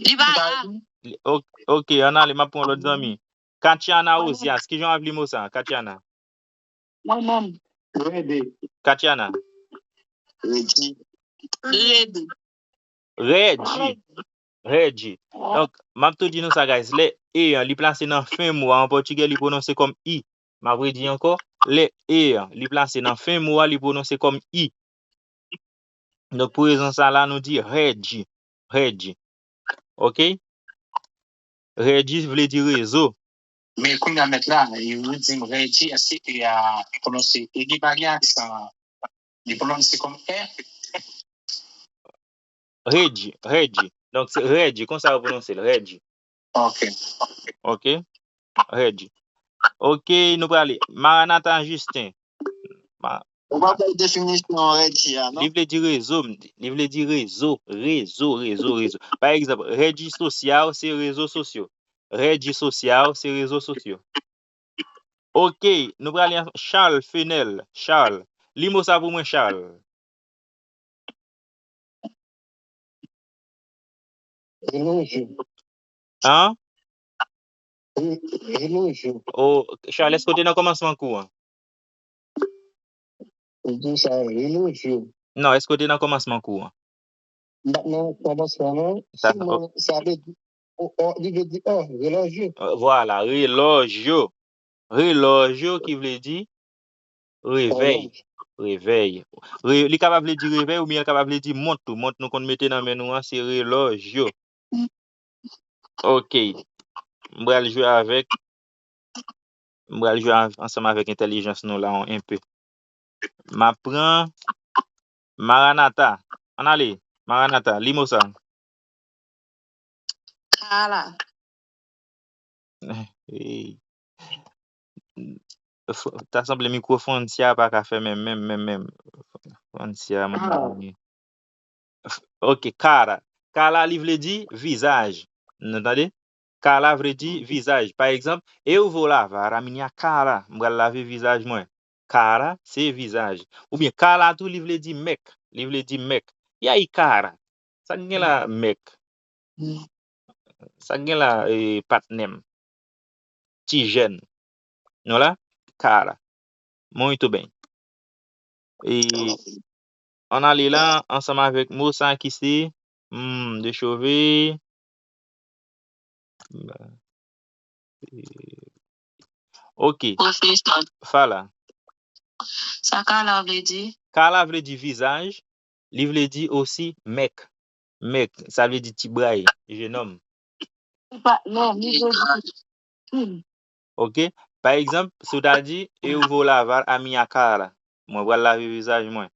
Li pa la. Li- o- Ok, ann ale, m ap pran lòt zanmi. Katiana Ozias. Kijan w ap li mo sa? Katiana. Mwen menm. Redi. Katiana. Redi. Redi. Redi. Redi. Donk, m ap tou di nou sa, guys. Lè e an, li plase nan fen mo a an pòtigè, li pwononse kòm i. M ap redi ankò. Lè e an, li plase nan fen mo a, li pwononse kòm i. Donk, pou rezon sa la, nou di redi. Redi. Ok? Redi vle di rezo. Men kounye a mèt la, yo di m redi, èske e a pwononse, e li pa gen aksan, li pwononse kòm è? Redi, redi. Donk, se redi, konsa yo pwononse l, redi. Ok. Ok? Redi. Ok, nou prale. Maranatha Justin. Ma- Ou pa bay definisyon redi a, non? Li vle di rezo, m di. Li vle di rezo, rezo, rezo, rezo. Pa egzanp, redi sosyal se rezo sosyo. Redi sosyal se rezo sosyo. Ok, nou prale an Charles Fenel. Charles. Li mo sa pou mwen, Charles. Relojyo. An? Re- Relojyo. O, Charles, èske w te nan kòmansman kou an? Ou di sa, relojyo. Non, èske w te nan kòmansman kou an? M pa t nan kòmansman, non. Sa, si mwen, sa vle di, o, o, li vle di, o, relojyo. Vwala, relojyo. Relojyo ki vle di revèy. Revèy. Re- li kapab vle di revèy oubyen li kapab vle di mont tou. Mont nou konn mete nan men nou an, se relòj yo. Ok. M pral jwe avèk, m pral jwe av- ansanm avèk entèlijans nou la yon enpe. M ap pran Maranatha. Ann ale, Maranatha, li mo sa. Kara. Hey. F- Ta sanble mikwo Francia pa ka fèmen menm, menm, menm. Francia, mwen. Kara. F- Ok, kara. Kara li vle di vizaj. Nou tande? Kara vle di vizaj. Pa egzanp, eu vou lavar a minha cara. M pral lave vizaj mwen. Kara, se vizaj. Oubyen kara tou, li vle di mèk. Li vle di mèk. E aí, kara? Sa k gen la, mèk? Sa k gen la, eh, patnè m? Ti jèn. Nou la? Kara. Muito bem. E ann ale la, ansanm avèk mo sa ki se, hmm, de chove. Ok. Pwofesè. Fala. Sa kara vle di? Kara vle di vizaj. Li vle di osi mèk. Mèk, sa vle di ti bray, jenòm. Li pa, non, li vle di. Hmm. Ok? Pa egzanp, si w ta di, eu vou lavar a minha cara. Mwen pral lave vizaj mwen.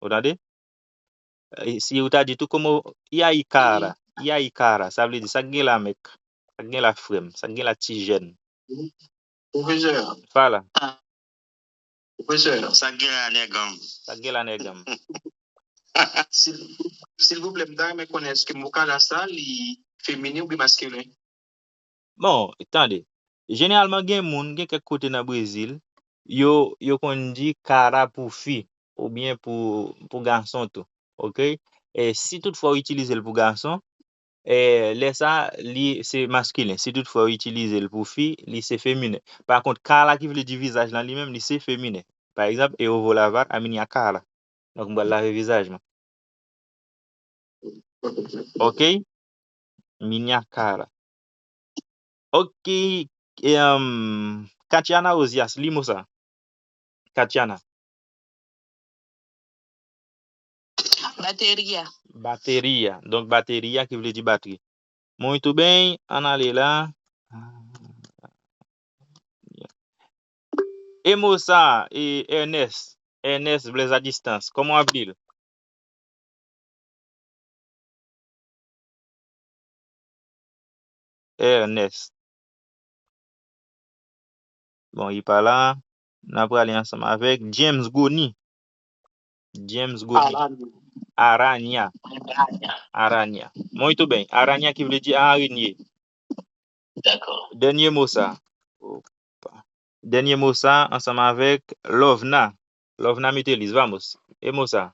Ou tande? E si ou ta di tou, como, e aí, kara? E aí, kara? Sa vle di, sa k gen la, mèk? Sa k gen la, frè m? Sa k gen la, ti jèn? Pwofesè. Fala. Ah. Pwofesè. Sa k gen la, nèg an m? Sa k gen la, nèg an m? Sil, silvouplè, m ta renmen konnen èske mo kara sa, li feminen oubyen maskilen? Bon, tande. Jeneralman, gen moun, gen kèk kote nan Brezil, yo, yo konn di kara pou fi, oubyen pou, pou gason tou. Ok? E si toutfwa w itilize l pou gason, e, lè sa, li, se maskilen. Si toutfwa w itilize l pou fi, li se feminen. Pa kont, kara ki vle di vizaj lan li menm, li se feminen. Pa egzanp, eu vou lavar a minha cara. Donk, m pral lave vizaj mwen. Ok? Minha cara. Ok. E, um, Katiana Ozias, li mo sa. Katiana. Bateria. Bateria. Donk, bateria ki vle di batri. Muito bem, ann ale la. E mo sa, e Ernest. Ernest Blaise à distance. Kòman w ap li l? Ernest. Bon, li pa la. N a prale ansanm avèk James Goni. James Goni. Aranya. Aranya. Aranya. Muito bem. Aranya ki vle di arenye. Dakò. Dènye mo sa. Opa. Dènye mo sa ansanm avèk Lovna. Lovna Metelis, vamos. E mo sa.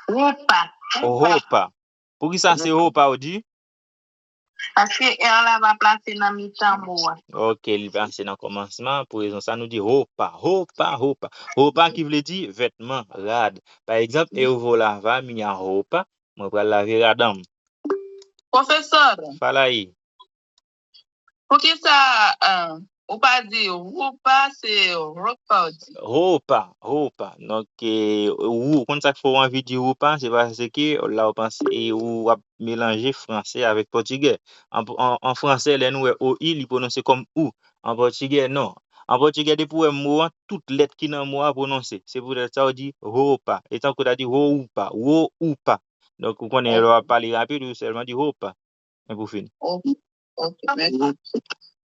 Roupa. Roupa. Poukisa se roupa ou di? Paske R la pa plase nan mitan mo a. Ok, li plase nan kòmansman. Pou rezon sa, nou di roupa, roupa, roupa. Roupa ki vle di vètman, rad. Pa egzanp, eu vou lavar minha roupa, mwen pral lave rad an m. Pwofesè, Fala aí. Poukisa uh, ou pa di roupa, se roupa ou di? Roupa, roupa. Donk, eh, ou konn sa k fè w anvi di roupa, se paske la ou panse ou ap melanje franse avèk pòtigè. An, an, an franse, lè nou wè O I, li pwononse kòm ou. An pòtigè, non. An pòtigè, depi w wè mo an, tout lèt ki nan mo a pwononse. Se poutèt sa ou di roupa. E tankou ta di roupa, roupa. Donk, ou konnen lè w ap pale rapid, ou sèlman di roupa. Men pou fini. Ok, ok, mèsi.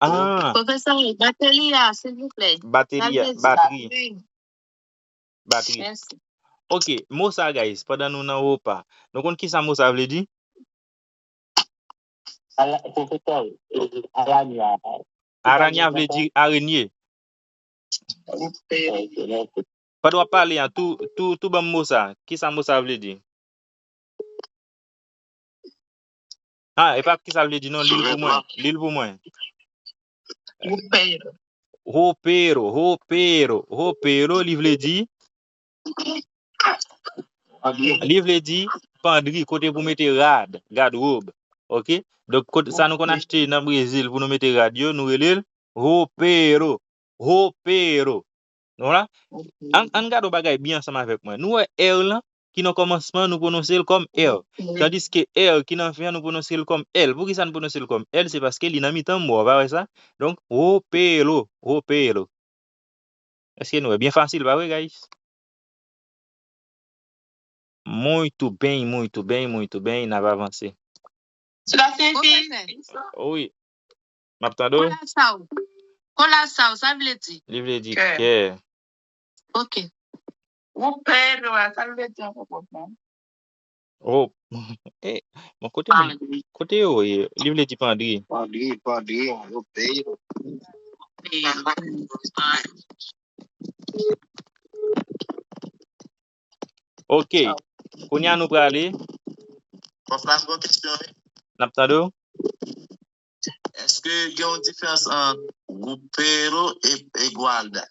Ah, Pwofesè, bateri a, silvouplè. Bateri, Sa vle di bateri, bateri. Bateri. Mèsi. Ok, mo sa, guys, pandan nou nan roupa, nou konn ki sa mo sa vle di? Ala, pwofesè, eh, aranya. Aranya vle di arenye. Roupe. Ok, mèsi. Pandan w ap pale an, tou, tou, tou ban m mo sa. Ki sa mo sa vle di? Ah, e pa ki sa l vle di, non, li l pou mwen. Li l pou mwen. Roupeiro. Roupeiro, roupeiro, roupeiro, li vle di, li vle di pandri, kote pou mete rad, gadwob. Ok? Donk, kote, sa nou konn achte nan Brezil pou nou mete rad yo, nou rele l roupeiro, roupeiro. Nou la? An, an gade yon bagay byen ansanm avèk mwen. Nou wè R lan, ki nan kòmansman, nou pwononse l kòm R. Tandiske R ki nan fen an, nou pwononse l kòm L. Poukisa nou pwononse l kòm L? Se paske li nan mitan mo a, pa wè sa? Donk, roupeiro, roupeiro. Èske nou wè? Byen fasil, pa vre, guys? Muito bem, muito bem, muito bem, n ap avanse. Cela signifie Wi. M ap tande w. Coração. Coração, sa vle di? Li vle di Kè. Kè. Ok. Roupeiro, sa vle di ankò pwòp non? Oh. Eh, bon, kote moun, kote yo ye? Li vle di pandri. Pandri, pandri, roupeiro. Ok. Kounye a nou prale. Pwòf la, m gen yon kesyon, wi. N ap tande w. Èske gen yon diferans ant roupeiro e, e guarda?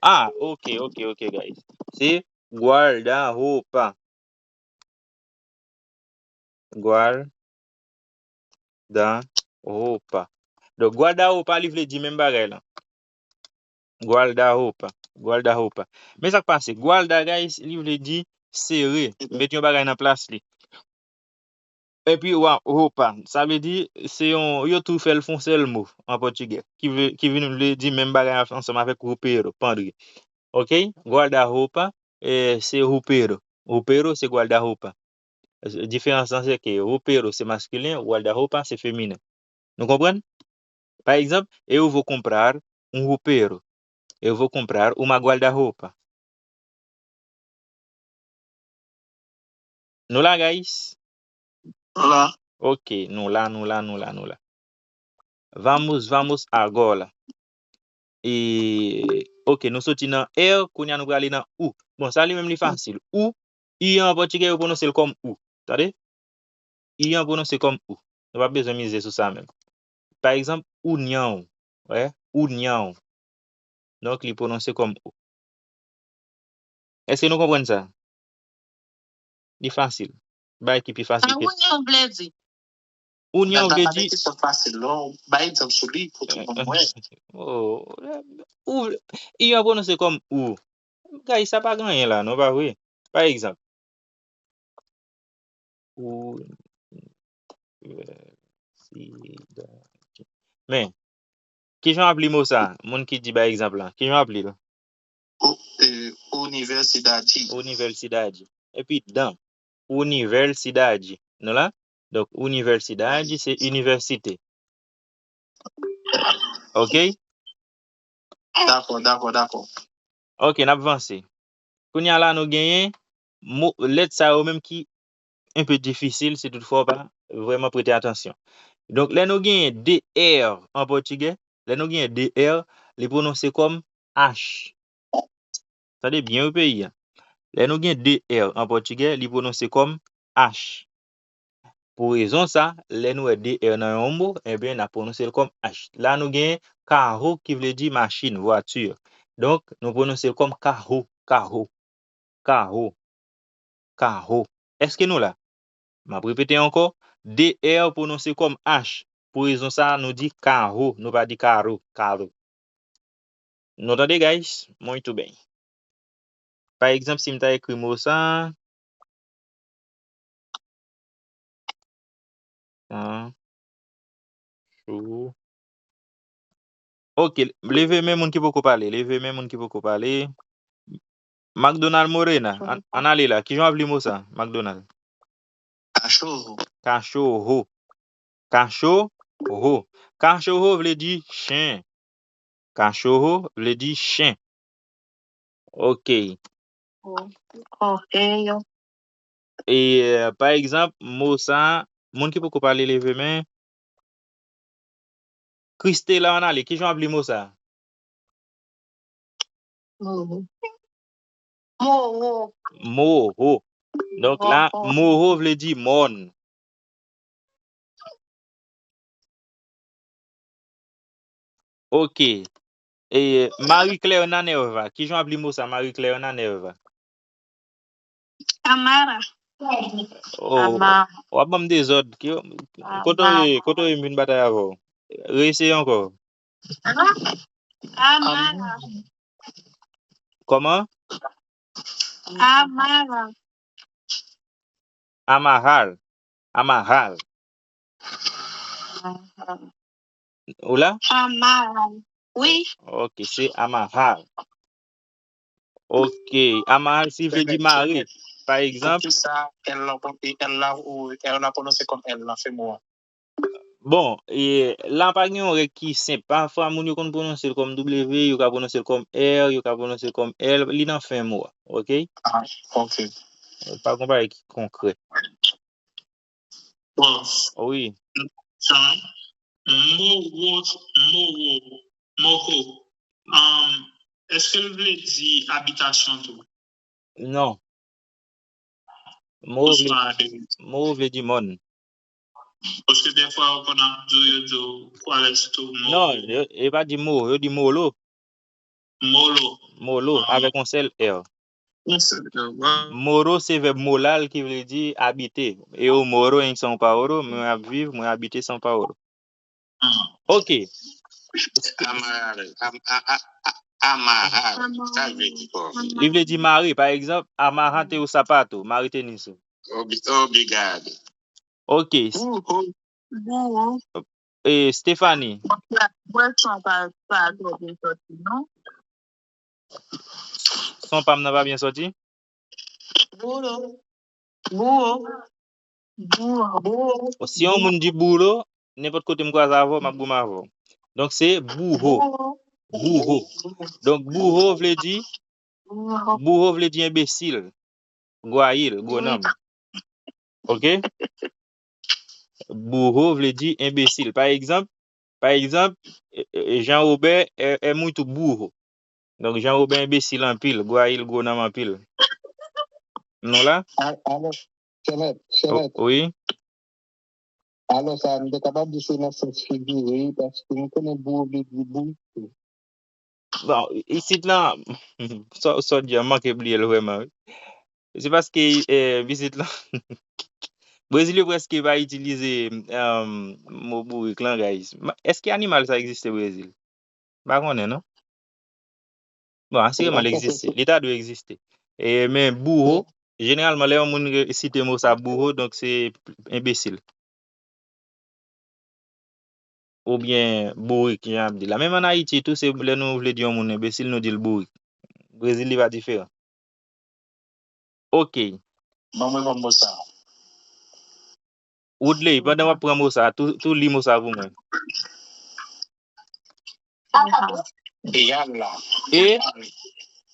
Ah, ok, ok, ok, guys. Se guarda-roupa. Guarda-roupa. Donk, guarda-roupa, li vle di menm bagay lan. Guarda-roupa. Guarda-roupa. Men sa k pase? Guarda, guys, li vle di sere. Mete yon bagay nan plas li. Epi, wa, roupa. Sa vle di, se yon, yo tou fè l fon sèl mo an pòtigè. Ki vle, ki vin vle di menm bagay ansanm avèk roupeiro, pandri. Ok? Guarda-roupa, eh, se roupeiro. Roupeiro, se guarda-roupa. Diferans lan, se ke roupeiro, se maskilen, guarda-roupa, se feminen. Nou konprann? Pa egzanp, eu vou comprar um roupeiro. Eu vou comprar uma guarda-roupa. Nou la, guys? Hola. Ok, nou la, nou la, nou la, nou la. Vamos, vamos agora. E, ok, nou soti nan R, kounye a nou prale nan U. Bon, sa li menm li fasil. U, I an pòtigè yo pwononse l kòm U. Tande? I an pwononse kòm U. Nou pa bezwen mize sou sa menm. Pa egzanp, união. Wè? União. Donk, li pwononse kòm U. Èske nou konprann sa? Li fasil. Bagay ki pi fasil Sa ke união vle di? União vle di Sa fasil, non. Bay egzanp sou li, pou tout moun wè. Oh, ou, I an pwononse kòm ou. Guys, sa pa gen anyen la, non, pa vre? Pa egzanp, universidade. Men, kijan w ap li mo sa? Moun ki di bay egzanp la, kijan w ap li l? O, eh, universidade. Universidade. Epi dan. Universidade. Nou la? Donk, universidade se inivèsite. Ok? Dakò, dakò, dakò. Ok, n ap vanse. Kounye a la, nou genyen mo, lèt sa yo menm ki enpe difisil si toutfwa w pa vrèman prete atansyon. Donk, lè nou genyen de R an pòtigè, lè nou genyen de R, li pwononse kòm H. Tande byen wi peyi a. Lè nou gen de R an pòtigè, li pwononse kòm H. Pou rezon sa, lè nou wè de R nan yon mo, ebyen, n ap pwononse l kòm H. La, nou gen kaho ki vle di machin, vwati. Donk, nou pwononse l kòm kaho, kaho, kaho, kaho. Èske nou la? M ap repete ankò, de R pwononse kòm H. Pou rezon sa, nou di kaho, nou pa di karo, karo. Nou tande, guys? Muito bem. Pa egzanp, si m ta ekri mo sa, an, chou. Ok, leve men moun ki poko pale, leve men moun ki poko pale. Macdonald Morena, an, ann ale la. Kijan w ap li mo sa, Macdonald? Cachorro. Cachorro. Cachorro. Cachorro vle di chen. Cachorro vle di chen. Ok. Oh, oh, eh, yo. E, euh, pa egzanp, mo sa, moun ki poko pale leve men. Christela, ann ale, kijan w ap li mo sa? Moho. Moho. Moho. Donk la, moho vle di mòn. Ok. E, Marie Claire Nanerva. Kijan w ap li mo sa, Marie Claire Nanerva? Amara. Oh, Amara. W ap ban m dezòd. Ki, kote w ye, kote w ye m vin batay avè w? Reeseye ankò. Amara. Kòman? Amara. Amahal. Amahal. Ou la? Amahal. Wi. Ok, se amahal. Ok, amahal si vle di mare. Pa egzanp. Poukisa L la, L la, ou, L la pwononse kòm L nan fen mo a? Bon, e, la pa gen yon règ ki senp. Pafwa, moun yo konn pwononse l kòm W, yo ka pwononse l kòm R, yo ka pwononse l kòm L, li nan fen mo a, ok? Ah, ok. Pa gen yon bagay ki konkrè. Bon. Wi. Jan, moro, moro, moro. Um, èske l vle di abitasyon tou? Non. Moro vle, moro vle di mòn. Paske dèfwa yo konn ap di w, yo di w kwalès tou moro. Non, yo, yo pa di moro, yo di molo. Molo. Molo, avèk yon sèl R. Yon sèl R, wi. Moro se vèb molal ki vle di abite. Eu moro em São Paulo, mwen ap viv, mwen abite São Paulo. Ok. Amarrar, am-, a, a, a, amarrar. Sa vle di kò. Li vle di mare. Pa egzanp, amarrar teu sapato, mare tenis ou. Obri-, obrigado. Ok. Burro. Burro. E, Stephanie. Mwen, son pa, pa twò byen sòti, non? Son pa m nan pa byen sòti? Burro. Burro. Burro. Si yon moun di burro, nenpòt kote m kwaze avè w, m ap goumen avè w. Donk, se burro. Burro. Burro. Donk, burro vle di, burro vle di enbesil. Gwayil, gwo nanm. Ok? Burro vle di enbesil. Pa egzanp, pa egzanp, e, e, Jean Robert é, é muito burro. Donk, Jean Robert enbesil anpil, gwayil, gwo nanm anpil. Nou la? A-, alò, Chèlèt, Chèlèt. Wi. Alò, sa, m te kapab di se nan sans figire, paske m konnen burro vle di bourik tou. Bon, isit lan, sa, sa w di a, m manke bliye l vrèman, wi. Se paske, eh, vizit lan, Brezil yo prèske pa itilize, um, mo bourik lan, guys. Ma-, èske animal sa egziste Brezil? M pa konnen, non. Bon, asireman l egziste. Li ta dwe egziste. E, men burro, jeneralman, lè yon moun re-, site mo sa burro, donk se enbesil. Oubyen bourik, jan y ap di la. Menm ann Ayiti tou, se lè nou vle di yon moun enbesil, nou di l bourik. Brezil, li pa diferan. Ok. Ban mwen ban mo sa. Woodley, pandan w ap pran mo sa, tou, tou li mo sa pou mwen. Eyal la. E?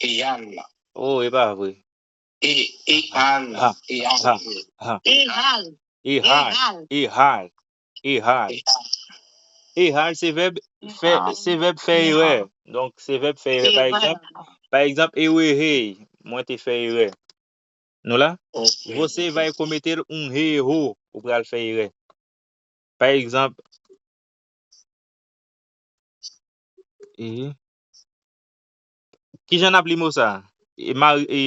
Eyal la. Oh, e pa vre. E, e, al. Ha, e, al. Ha, ha. E, al. E, al. E, al. E, al. E, al. E, al se vèb fè, se vèb fè erè. Donk, se vèb fè erè. Pa egzanp, pa egzanp, ewe hey, mwen te fè erè. Nou la? Ok. Você vai cometer um erro. ou pral fè erè. Pa egzanp, e, kijan n ap li mo sa? E, mari, e,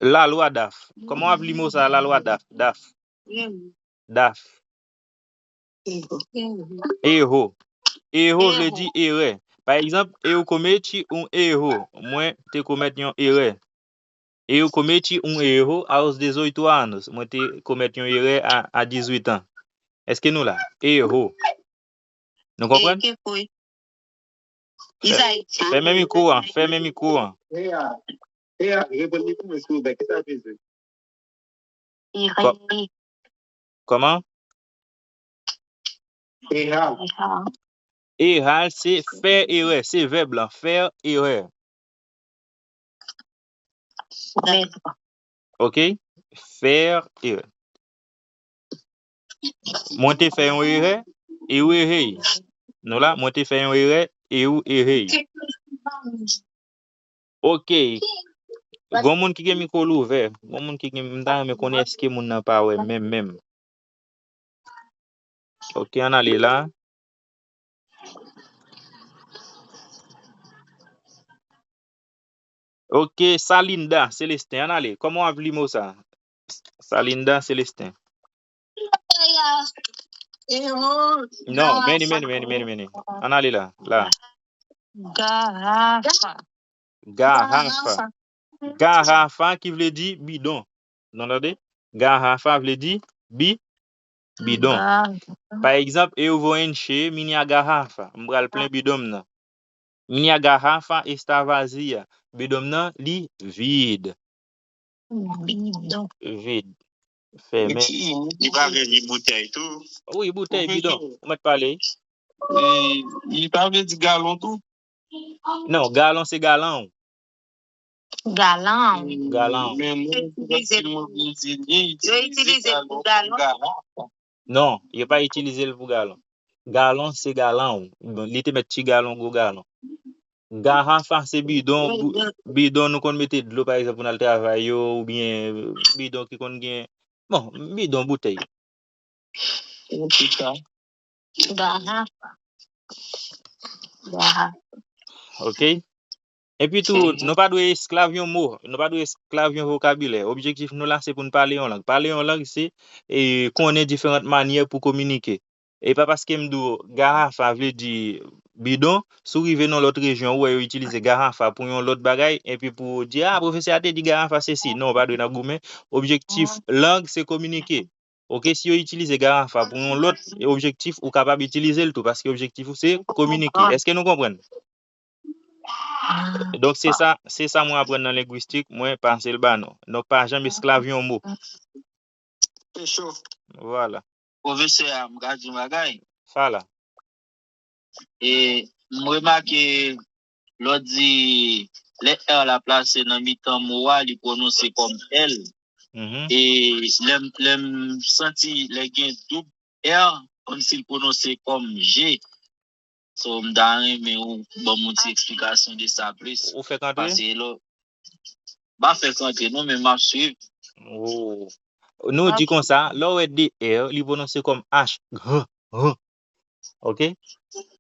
lalwa daf. Kòman w ap li mo sa, lalwa daf? Daf. Daf. Erro. Erro. Erro vle di erè. Pa egzanp, eu cometi um erro. Mwen te komèt yon erè. Eu cometi um erro aos dezoito anos. Mwen te komèt yon erè a, a dizuit an. Èske nou la? Erro. Nou konprann? Erro. Fè, fèmen mikwo an, fèmen mikwo an. Kò-, kòman? Errar se fè erè, se vèb lan, fè erè. Ok? Fè erè. Mwen te fè yon erè, eu errei. Nou la, mwen te fè yon erè, eu errei. Ok. Gon moun ki gen mikwo l ouvè. Gon moun ki gen, m ta renmen konnen èske moun nan pa wè menm, menm. Ok, ann ale la. Ok, Salinda Celestin, ann ale. Kòman w ap li mo sa? Salinda Celestin. Non, meni, meni, meni, meni, meni. Ann ale la, la. Gahafa. Gahafa. Gahafa ki vle di bidon. Nou tande? Gahafa vle di bi-, bidon. Gahafa. Pa egzanp, eu vou encher minha garrafa. M pral plen bidon m nan. Minha garrafa está vazia. Bidon m nan, li vid. Bidon. Vid. Fèmen. Li pa vle di boutèy tou. Wi, boutèy, bidon. Ou mèt pale. E, li pa vle di galon tou? Non, galon se galan. Galan. Galan. Men nou, yo itilize l pou galon. Non, yo pa itilize l pou galon. Galon se galan. Bon, li te mèt ti galon, gwo galon. Gahafa se bidon, bidon nou konn mete dlo, pa egzanp, pou n al travay yo, oubyen bidon ki konn gen, bon, bidon, boutèy. Gahafa. Gahafa. Ok? Epi tou, nou pa dwe esklav yon mo, nou pa dwe esklav yon vokabilè. Objektif nou la, se pou n pale yon lang. Pale yon lang, se, e, konnen diferan manyè pou kominike. E pa paske m di w gahafa vle di bidon, si w rive nan lòt rejyon, ou wè yo itilize gahafa pou yon lòt bagay, epi pou w di, a, pwofesè a te di gahafa sesi. Non, ou pa dwe nan goumen. Objektif lang, se kominike. Ok, si yo itilize gahafa pou yon lòt objektif, ou kapab itilize l tou, paske objektif ou se kominike. Èske nou konprann? Donk, se sa, se sa mwen aprann nan lengwistik, mwen pase l ba nou. Donk, pa janm esklav yon mo. Se cho. Vwala. Pwofesè a, m ka di yon bagay? Fala. E m remake lè w di lè R la plase nan mitan mo a, li pwononse kòm L. Mhm. E lè m, lè m santi, lè gen doub R, kòmsi l pwononse kòm G. So, m ta renmen ou ban m yon ti eksplikasyon de sa plis. Ou fèk antre? Pase lè, m pa fèk antre non, men m ap swiv. Oh. Nou di konsa, lè w wè de R, li pwononse kòm H, gr, gr. Ok?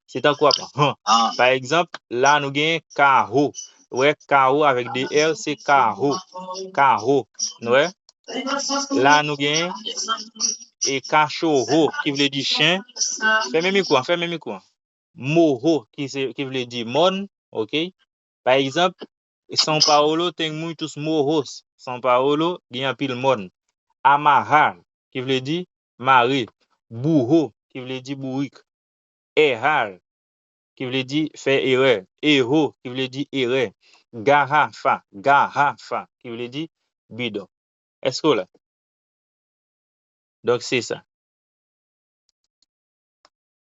Se tankou ap, han. Ah. Pa egzanp, la nou gen kaho. Ou wè, kaho avèk de R, se kaho. Kaho. Nou wè? La nou gen e kachoho, ki vle di chen. Fèmen mikwo an, fèmen mikwo an. Moho, ki se, ki vle di mòn, ok? Pa egzanp, São Paulo tem muitos morros. São Paulo gen anpil mòn. Amarrar, ki vle di mare. Burro, ki vle di bourik. Errar, ki vle di fè erè. Erro, ki vle di erè. Garrafa, garrafa, ki vle di bidon. Èske w la? Donk, se sa.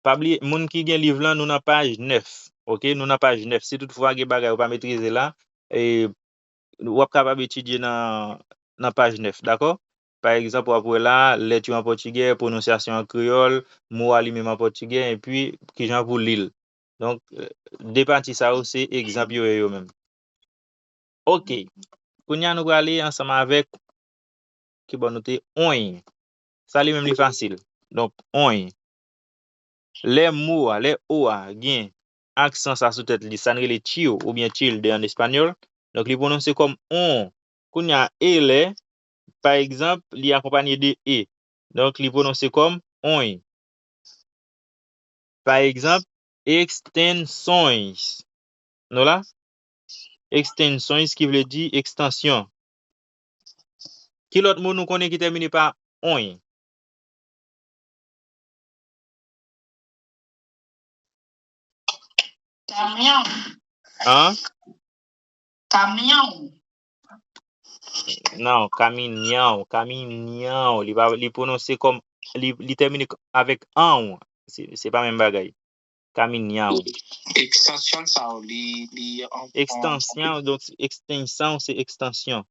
Pa bliye, moun ki gen liv lan, nou nan paj nèf. Ok, nou nan paj nèf. Si toutfwa gen bagay ou pa metrize la, e, w ap kapab etidye nan, nan paj nèf, dakò? Pa egzanp, w ap wè la, lèt yo an pòtigè, pwononsyasyon an kreyòl, mo a li menm an pòtigè, epi kijan pou li l. Donk, de pati sa yo, se egzanp yo ye yo menm. Ok. Kounye a, nou prale ansanm avèk ki bò nou te? Oy. Sa li menm li fasil. Donk, oy. Lè mo a, lè o a gen aksan sa sou tèt li, sa n rele chio oubyen tilde an espanyòl. Donk, li pwononse kòm on. Kounye a, e lè, pa egzanp, li akonpanye de e. Donk, li pwononse kòm oy. Pa egzanp, extensiones. Nou la? Extensiones ki vle di ekstansyon. Ki lòt mo nou konnen ki tèmine pa oy? Kamyon. An? Kamyon. Non, kaminyon, kaminyon. Li pa, li pwononse kòm, li, li tèmine avèk an. Se, se pa menm bagay. Kaminyon. Ekstansyon sa yo, li, li an Ekstansyon, donk ekstansyon se ekstansyon.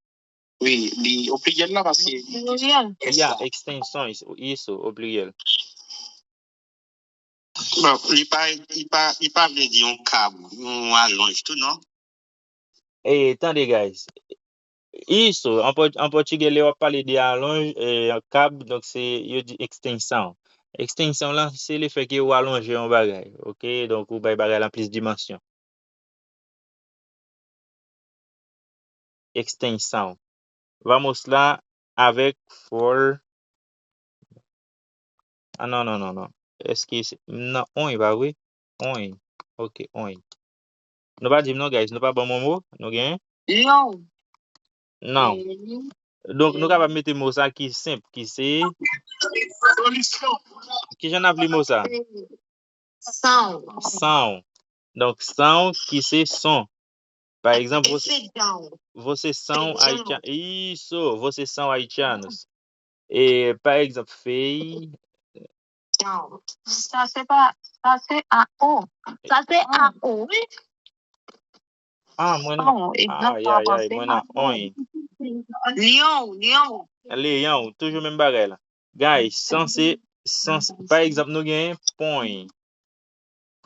Wi, li o pliryèl la paske Pliryèl. Ya, extensiones, isso, o pliryèl. Bon, li pa, li pa, li pa vle di yon kab, yon alonj tou, non? E, tande, guys. Isso, an, pò- an pòtigè, lè w ap pale de alonj, e, kab, donk se, yo di extensão. Extensão lan, se lefè ke ou alonje yon bagay, ok? Donk, ou bay bagay lan plis dimansyon. Extensão. Vamos lá avec for. Ah, non, non, non, non. Èske se. Non, oy, pa vre? Oy. Ok, oy. Nou pa di m non, guys. Nou pa ban m yon mo? Nou gen? Yon. Non. Donk, nou kapab mete mo sa ki senp, ki se. Ki jan n ap li mo sa? São. São. Donk, são ki se son. Pa egzanp, você, Esse down. Vocês são São. haitianos. Isso, vocês são haitianos. E, pa egzanp, fei. Down. Sa se pa, sa se a o. Sa se a o, wi. Ah, mwen nan. São. Egzanp Ay, pa ay, ay, mwen nan. Oy. Leon, Leon. Leon, toujou menm bagay la. Guys, san se, san se, pa egzanp, nou gen pon.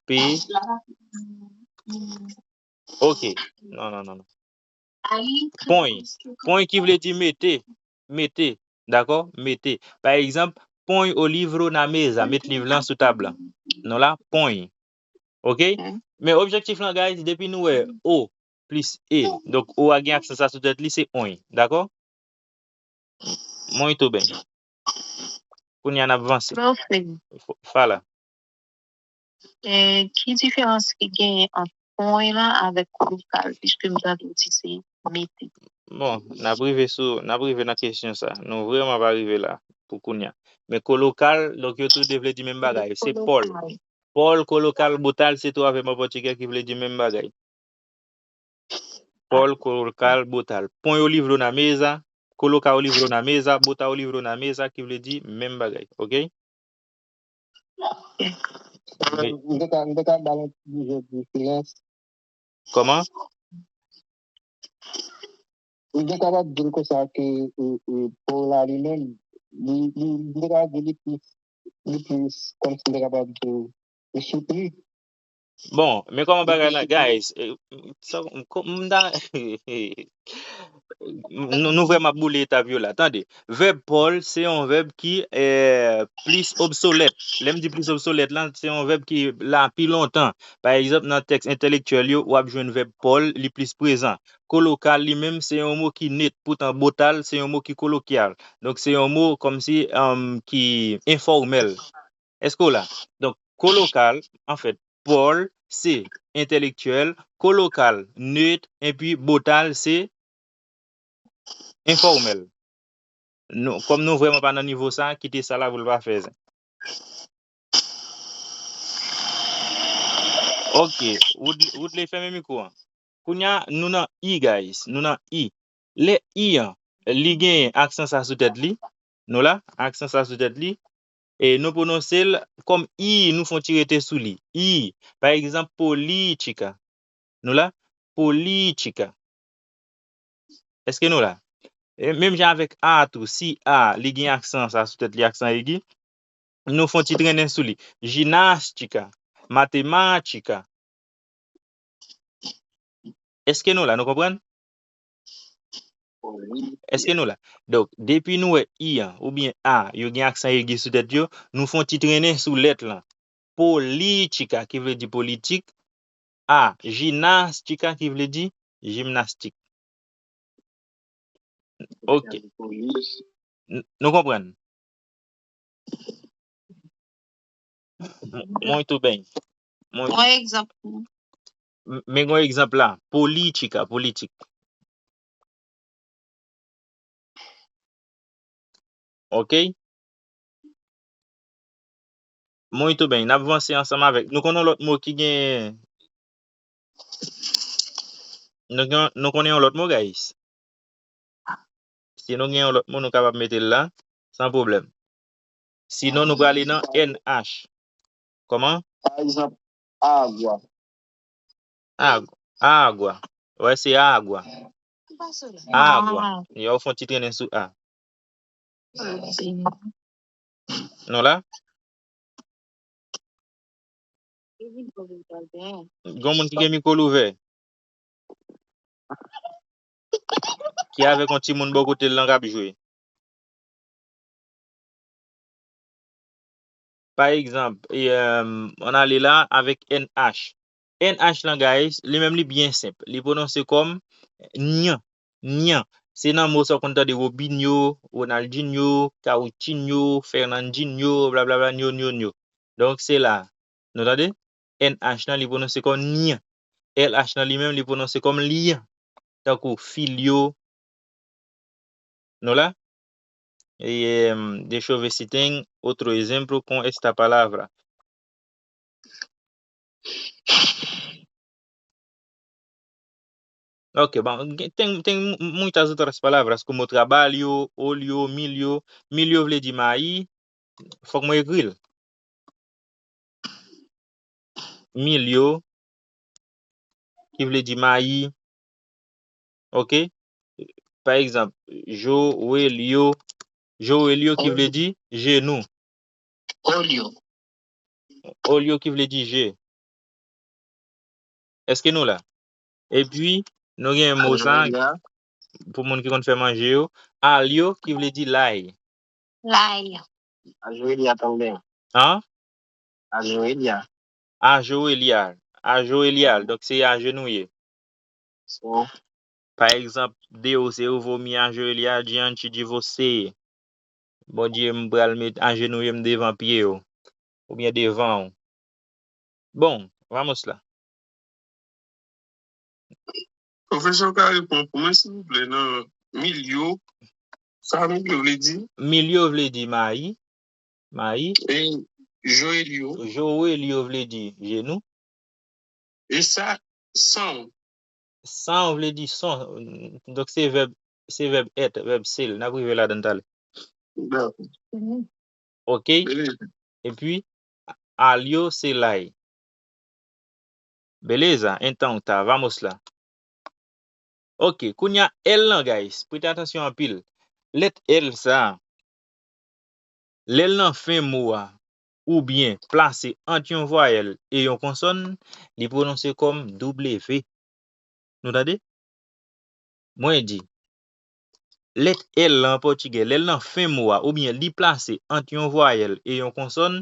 P. Ok. Non, non, non, non. Pon. Pon ki vle di mete. Mete. Dakò? Mete. Pa egzanp, pon o livro na mesa. Met liv lan sou tab lan. Nou la, pon. Ok? Men objektif lan, guys, depi nou wè o plis e. Donk, o a gen aksan sa sou tèt li, se oy. Dakò? Muito bem. Kounye a n ap vanse. Profe, F- Fala. eh, ki diferans ki genyen ant pon lan avèk kolokal, piske m tande w di se mete? Bon, n ap rive sou, n ap rive nan kesyon sa. Nou vrèman pa rive la pou kounye a. Men kolokal, donk yo tou de vle di menm bagay. Se pòl. Pòl, kolokal, botal, se twa vèb an pòtigè ki vle di menm bagay. Pòl, kolokal, botal. Pon o livro na mesa, colocar o livro na mesa, botar o livro na mesa, ki vle di menm bagay, ok? M te ka, m te ka ba l yon ti diferans. Kòman? M te kapab di l konsa ke e, e, pon la li menm, li, li, m te kapab di li plis, li plis, kòmsi m te kapab di l, li soutni. Bon, men kòman bagay la, guys? Eh, sa, m, m ta, nou, nou vrèman ap boule etap yo la. Tande, vèb pòl, se yon vèb ki eh, plis obsolèt. Lè m di plis obsolèt la, se yon vèb ki la pi lontan. Pa egzanp, nan tèks entèlektyèl yo, w ap jwenn vèb pòl, li plis prezan. Kolokal, li menm, se yon mo ki net, poutan botal, se yon mo ki kolokyal. Donk, se yon mo kòmsi um, ki enfòmèl. Èske w la? Donk, kolokal, anfèt, pòl, se entèlektyèl, kolokal, net, epi botal, se enfòmèl. Nou, kòm nou vrèman pa nan nivo sa, kite sa la pou l pa fè zen. Ok, Wood- Woodley, fèmen mikwo an. Kounye a, nou nan i, guys. Nou nan i. Lè i an, li gen aksan sa sou tèt li. Nou la, aksan sa sou tèt li. E nou pwononse l kòm i, nou fon ti rete sou li. I. Pa egzanp, política. Nou la, política. Èske nou la? E menm jan avèk a tou, si a, li gen aksan sa sou tèt li, aksan egi. Nou fon ti trennen sou li. Ginástica, matemática. Èske nou la, nou konprann? Èske nou la? Donk, depi nou wè i an oubyen a yo gen aksan egi sou tèt yo, nou fè yon ti trennen sou lèt lan. Política, ki vle di politik. A, ginástica, ki vle di jimnastik. Ok. N- Nou konprann? Muito bem. Muito. Yon egzanp. M- Men yon egzanp la. Política, politik. Ok? Muito bem, n ap vanse ansanm avèk. Nou konnen yon lòt mo ki gen. Nou, gen- nou konnen yon lòt mo, guys? Si nou gen yon lòt mo, nou kapab mete l la, san pwoblèm. Sinon, nou prale nan N H. Kòman? Pa egzanp, agua. Ag- Agua. Wè, se agua. Agua. Ah. Yo fè yon ti trennen sou a. Nou la? Gon moun ki gen mikwo l ouvè. Ki avèk yon timoun bò kote l lan k ap jwe. Pa egzanp, e, euh, ann ale la avèk N H. N H lan, guys, li menm li byen senp. Li pwononse kòm nyan, nyan. Se nan mo sa w konn tande Robinho, Ronaldinho, Caoutinho, Fernandinho, blablabla, nyo, nyo, nyo. Donk, se la. Nou tande? N H lan, li pwononse kòm nyan. L H lan li menm, li pwononse kòm lyan. Tankou filho. Nou la? E, em, deixa eu ver se tem outro exemplo com esta palavra. Ok, bom, tem, tem muitas outras palavras, como trabalho, olho, milho. Milho vle di mayi, fòk mwen ekri l. Milho, ki vle di mayi. Ok? Pa egzanp, joelho. Joelho ki vle di jenou. Olho. Olho ki vle di je. Èske nou la? Epi, nou gen mo sa, pou moun ki konn fè manje yo, alho ki vle di lay. Lay. Ajoelha também. Hã? Ajoelha. Ajoelhar. Ajoelhar. Donk, se ajenouye. So. Pa egzanp, Deus, eu vou me ajoelhar diante de você. Bondye, m pral met ajenouye m devan pye w. Oubyen devan w. Bon, vamos la. Pwofesè, w ka reponn pou mwen, silvouplè, nan milho. Sa milho vle di? Milho vle di mayi. Mayi. E joelho? Joelho vle di jenou. E sa, son? Son vle di son. Donk, se vèb, se vèb être, vèb ser. N ap rive ladan talè. Dakò. Ok? Beleza. Epi, alho se lay. Beleza, então tá, vamos lá. Ok, kounye a L lan, guys, prete atansyon anpil. Lèt L sa a, lè l nan fen mo a, oubyen plase ant yon vwayèl e yon konsòn, li pwononse kòm W. Nou tande? Mwen di, lèt L lan an pòtigè, lè l nan fen mo a, oubyen li plase ant yon vwayèl e yon konsòn,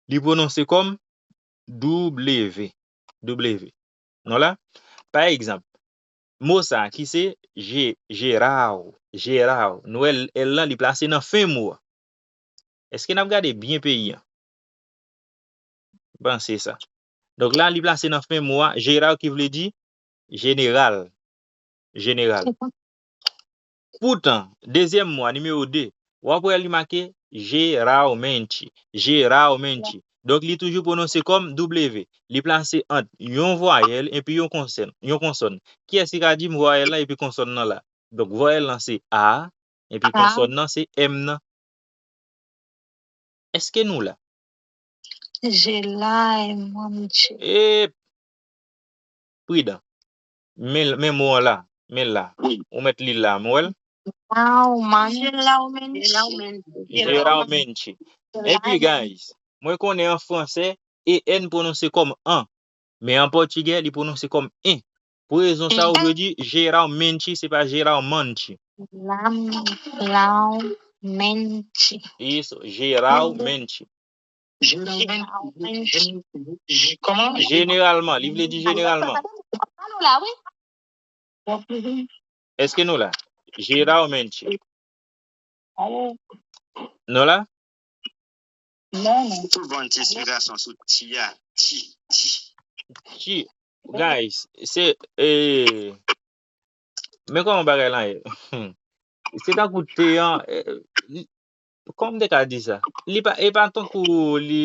li pwononse kòm W. W. Nou la? Pa egzanp, mo sa a ki se je-, jeral, jeral. Nou wè L lan, li plase nan fen mo a. Èske n ap gade byen peyi an? Panse sa. Donk la, li plase nan fen mo a, jeral ki vle di jeneral. Jeneral. Poutan, dezyèm mo a, nimewo de, w ap wè li make geralmente. Geralmente. Donk, li toujou pwononse kòm W. Li plase ant yon vwayèl epi yon konsòn, yon konsòn. Kiyès ki ka di m vwayèl la epi konsòn nan la? Donk, vwayèl lan se A, epi konsòn nan se M nan. Èske nou la? Je la e mwen, mesye. Ep! Pridan. Men, men mo an la. Men la. Ou mèt li la, m wè l. Geralmente. Geralmente. Epi, guys, mwen konnen an fransè, E N pwononse kòm an. Men an pòtigè, li pwononse kòm en. Pou rezon sa, ou dwe di geralmente, se pa geralmente. Geralmente. Isso, geralmente. Geralmente. Kòman? Jeneralman, li vle di jeneralman. Nou la, wi. Èske nou la? Geralmente. Alo? Nou la? Non, non. Tou bon ti esplikasyon sou ti a. Ti, ti. Ti, guys, se, eh, men kòman bagay lan ye? Se tankou te an, eh, kòman m te ka di sa? Li pa, e pa tankou li,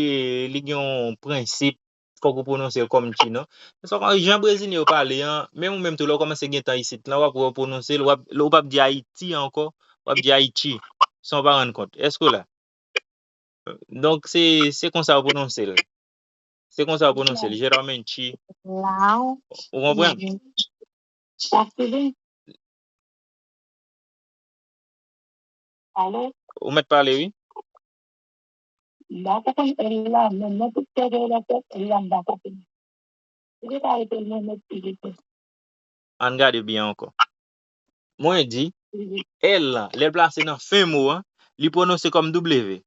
li gen yon prensip, fòk ou pwononse l kòm ti, non. Sa, jan brezilyen yo pale an, menm ou menm tou, lè w kòmanse gen tan isit lan, w ap wè w pwononse l, w ap, ou p ap di Ayiti ankò, w ap di Ayiti, san w pa rann kont. Èske w la? Donk, se, se konsa yo pwononse l. Se konsa yo pwononse l, geralmente. Wow. Ou konprann? Sa se vre. Alo? Ou mèt pale, wi. M pa konprann L la, men nan tout tèt la, tèt L la, m pa konprann. Ou te ka repete l mwen mèt, silvouplè? Ann gade byen ankò. Mwen di, L lan, lè l plase nan fen mo an, li pwononse kòm W.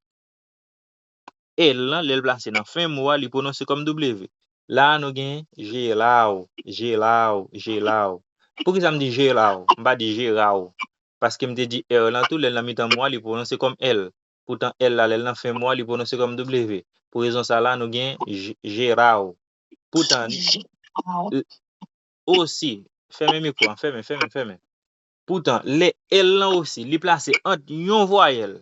L lan, lè l plase nan fen mo a, li pwononse kòm W. La a, nou gen geral, geral, geral. Poukisa m di geral? M pa di geral. Paske m te di R lan tou, lè l nan mitan mo a, li pwononse kòm L. Poutan, L la, lè l nan fen mo a, li pwononse kòm W. Pou rezon sa la, nou gen geral. Poutan, osi, fèmen mikwo an, fèmen, fèmen, fèmen. Poutan, lè L lan osi, li plase ant yon vwayèl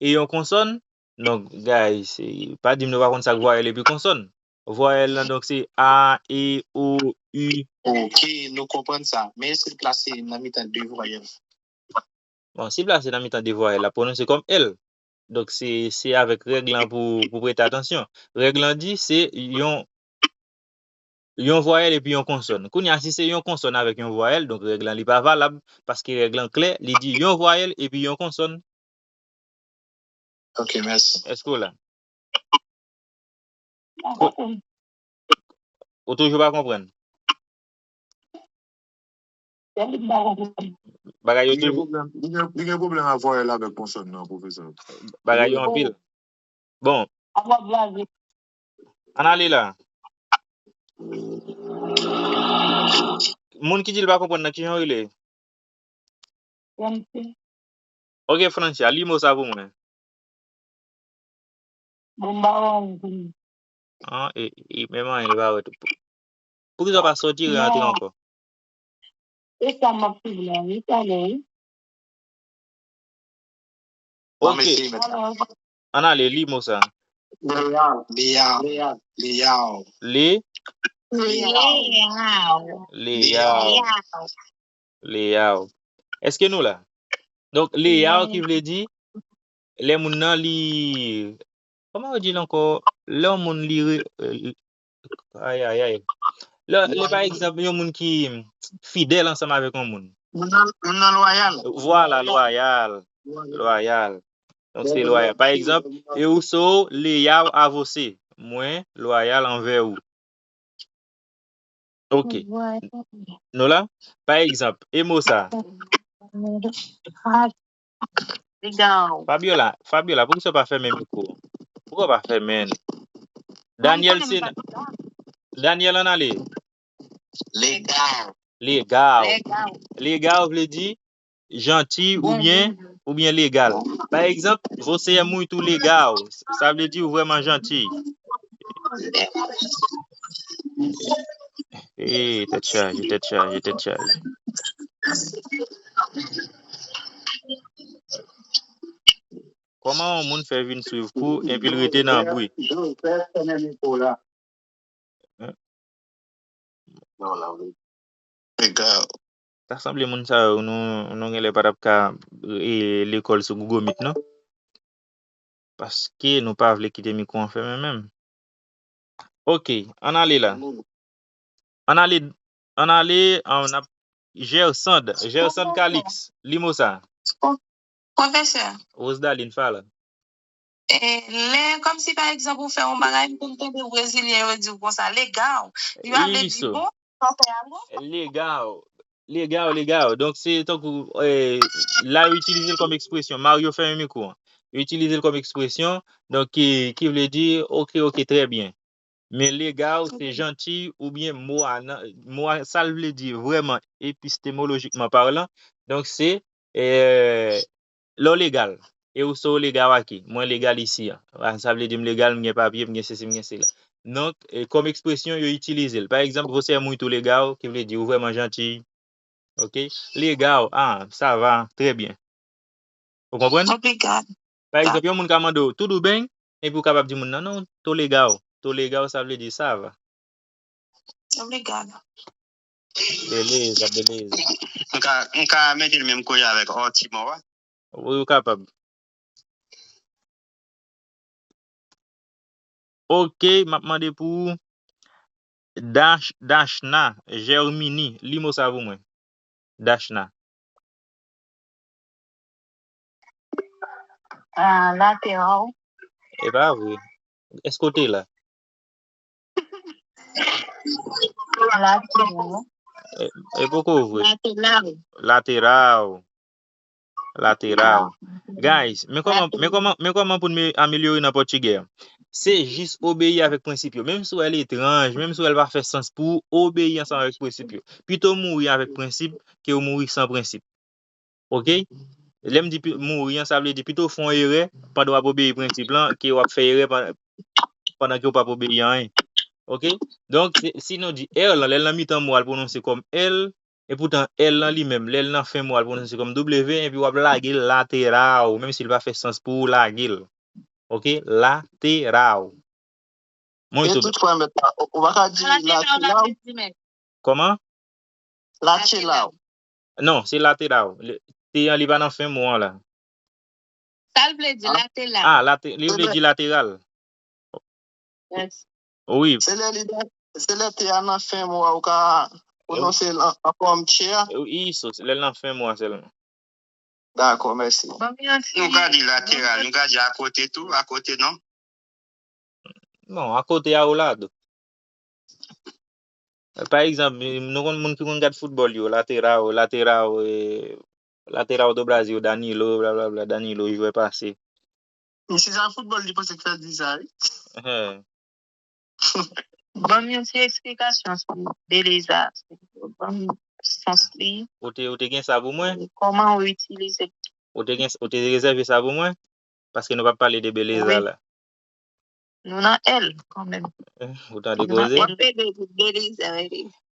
e yon konsòn, donk, guys, pa di m nou pa konn sa k vwayèl epi konsòn. Vwayèl lan, donk, se A, E, O, U. Ok, nou konprann sa. Men si l plase nan mitan de vwayèl? Bon, si l plase nan mitan de vwayèl, l ap pwononse kòm L. Donk, se, se avèk règ lan pou, pou prete atansyon. Règ lan di se yon, yon vwayèl epi yon konsòn. Kounye a, si se yon konsòn avèk yon vwayèl, donk règ lan li pa valab, paske règ lan klè, li di yon vwayèl epi yon konsòn. Ok, mèsi. Èske w la? M pa konprann. Ou toujou pa konprann? Tèt li m pa konprann. Bagay yo Li gen toujou, pwoblèm, li gen, li gen pwoblèm ak vwayèl avèk konsòn nan, pwofesè. bagay yo anpil. Bon, Apa blaze. ann ale la. Moun ki di l pa konprann nan, kijan w rele? Franchi. Ok, Francia, li mo sa pou mwen. Bon, m pa wè anyen pou nou. An, e, e, menm anyen li pa wè tou. Poukisa w pa soti, re antre ankò? E sa m ap suiv la, wi, talè, wi. Bon, Ok, mèsi, mèt la. Alò, ann ale, li mo sa. Leyaw, leyaw, leyaw, leyaw. Le, Leyaw. leyaw, leyaw. Èske nou la? Donk, leyaw ki vle di, lè moun nan li, kòman yo di l ankò? Lè yon moun li, re- Ay, ay, ay. Lè, lè pa egzanp, yon moun ki fidèl ansanm avèk yon moun. Moun nan, moun nan lwayal. Vwala, lwayal. Lwayal. Donk, se lwayal. Pa egzanp, eu sou leal a você. Mwen lwayal anvè ou. Ok. Nou la? Pa egzanp, e mo sa. Legal. Fabiola, Fabiola, poukisa w pa fèmen mikwo? Poukisa w pa fèmen l? Daniel, se Daniel, ann ale. Legal. Legal. Legal. Legal vle di janti oubyen, oubyen legal. Pa egzanp, você é muito legal. Sa vle di ou vrèman janti. E tèt chaje, tèt chaje, tèt chaje. Kòman yon moun fè vin swiv kou epi l rete nan bri? Legal. Ta sanble moun sa yo, nou, nou genlè pa t ap ka e, lekòl sou Google Meet, non? Paske nou pa vle kite mikwo an fèmen menm. Ok, ann ale la. Ann ale, ann ale, an, n ap Gersand, Gersand Calix, li mo sa. Pwofesè, Rosedalin, fala. e, lè, kòmsi pa egzanp, ou fè yon bagay, m konn tande brezilyen yo di w konsa, legal. Li pa vle di Isso. Bon, Legal. Legal, legal. Donk, se tankou, eh, la, yo itilize l kòm ekspresyon. Mario, fèmen mikwo an. Yo itilize l kòm ekspresyon, donk, ki, ki vle di, oke, oke, trè byen. Men legal, se janti oubyen mo a, nan, mo a, sa l vle di vrèman, epistemolojikman palan. Donk, se, eh, lè w legal. E ou se w legal a ki? Mwen legal isi a. A, sa vle di m legal, m gen papye, m gen sesi, m gen sela. Donk, e, kòm ekspresyon, yo itilize l. Pa egzanp, você é muito legal, ki vle di ou vrèman janti. Oke? Legal, ah, ça va, très bien. Ou konprann? Obrigado. Pa egzanp, yon moun ka mande w, tudo bem? Epi ou kapab di moun nan, non, tô legal. Tô legal, sa vle di ça va. Obrigado. Beleza, beleza. M ka, m ka mete l menm kote avèk ótimo a. Wi, ou kapab. Oke, m ap mande pou Dash, Dashna Germini. Li mo sa pou mwen. Dashna. Ah, lateral. E pa vre. Èske w te la? Lateral. E, e poko vre. Lateral. Lateral. Lateral. Guys, men kòman, men kòman, men kòman pou n me-, amelyore nan pòtigè a? Se jis obeyi avèk prensip yo. Menm si w wè l etranj, menm si w wè l pa fè sans pou ou, obeyi ansanm avèk prensip yo. Pito w mouri avèk prensip ke w mouri san prensip. Oke? Lè m di pi-, mouri an, sa vle di pito w fè yon erè pandan w ap obeyi prensip lan, ke w ap fè erè pandan, pandan ke w p ap obeyi anyen. Oke? Donk, se, si nou di L lan, lè l nan mitan mo a, l pwononse kòm L, epoutan L lan li menm, lè l nan fen mo a, l pwononse kòm W, epi w ap lage l lateral, menm si l pa fè sans pou w lage l. Oke? Lateral. Mwen tou. Tout frè mèt la, ou pa ka di lateral. Kòman? Lateral. Non, se lateral. Le, T an li pa nan fen mo an la. Sa l vle di, lateral? Ah, late-, li vle di lateral. Yes. Wi. Se lè li nan, se lè T a nan fen mo a, ou ka pwononse l an, an fòm tchè a. Wi, so, se lè l nan fen mo a sèlman. Dakò, mèsi. Bon, mèsi. Nou ka di lateral, nou ka di akote tou, akote non? Non, akote a o lado. Pa egzanp, nou konn moun ki konn gad foutbòl yo, lateral, lateral, eh, lateral do Brasil, Danilo, blablabla, Danilo, jwè pase. Men se sa foutbòl li panse k fè l di sa, wi. Ban m yon ti eksplikasyon sou beleza. Ban m sans li. Ou te, ou te gen sa pou mwen? Kòman ou itilize? Ou te gen, ou te rezève sa pou mwen? Paske nou p ap pale de beleza la. Nou nan L, kanmenm. Ou tande koze? L, beleza.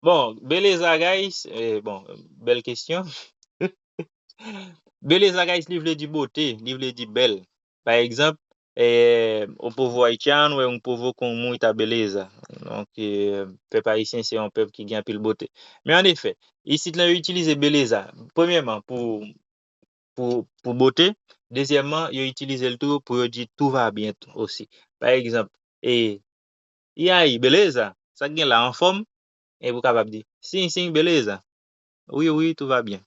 Bon, beleza, guys, eh, bon, bèl kesyon. Beleza, guys, li vle di bote, li vle di bèl. Pa egzanp, eh, o povo haitiano é um povo com muita beleza. Donk, eh, pèp ayisyen se yon pèp ki gen anpil bote. Men an efè, isit lan yo itilize beleza, premyèman, pou, pou, pou bote. Dezyèmman, yo itilize l tou pou yo di tout va bien tou osi. Pa egzanp, e, e aí, beleza? Sa k gen la, anfòm? Epi ou kapab di, sim, sim, beleza. Wi, wi, tout va bien.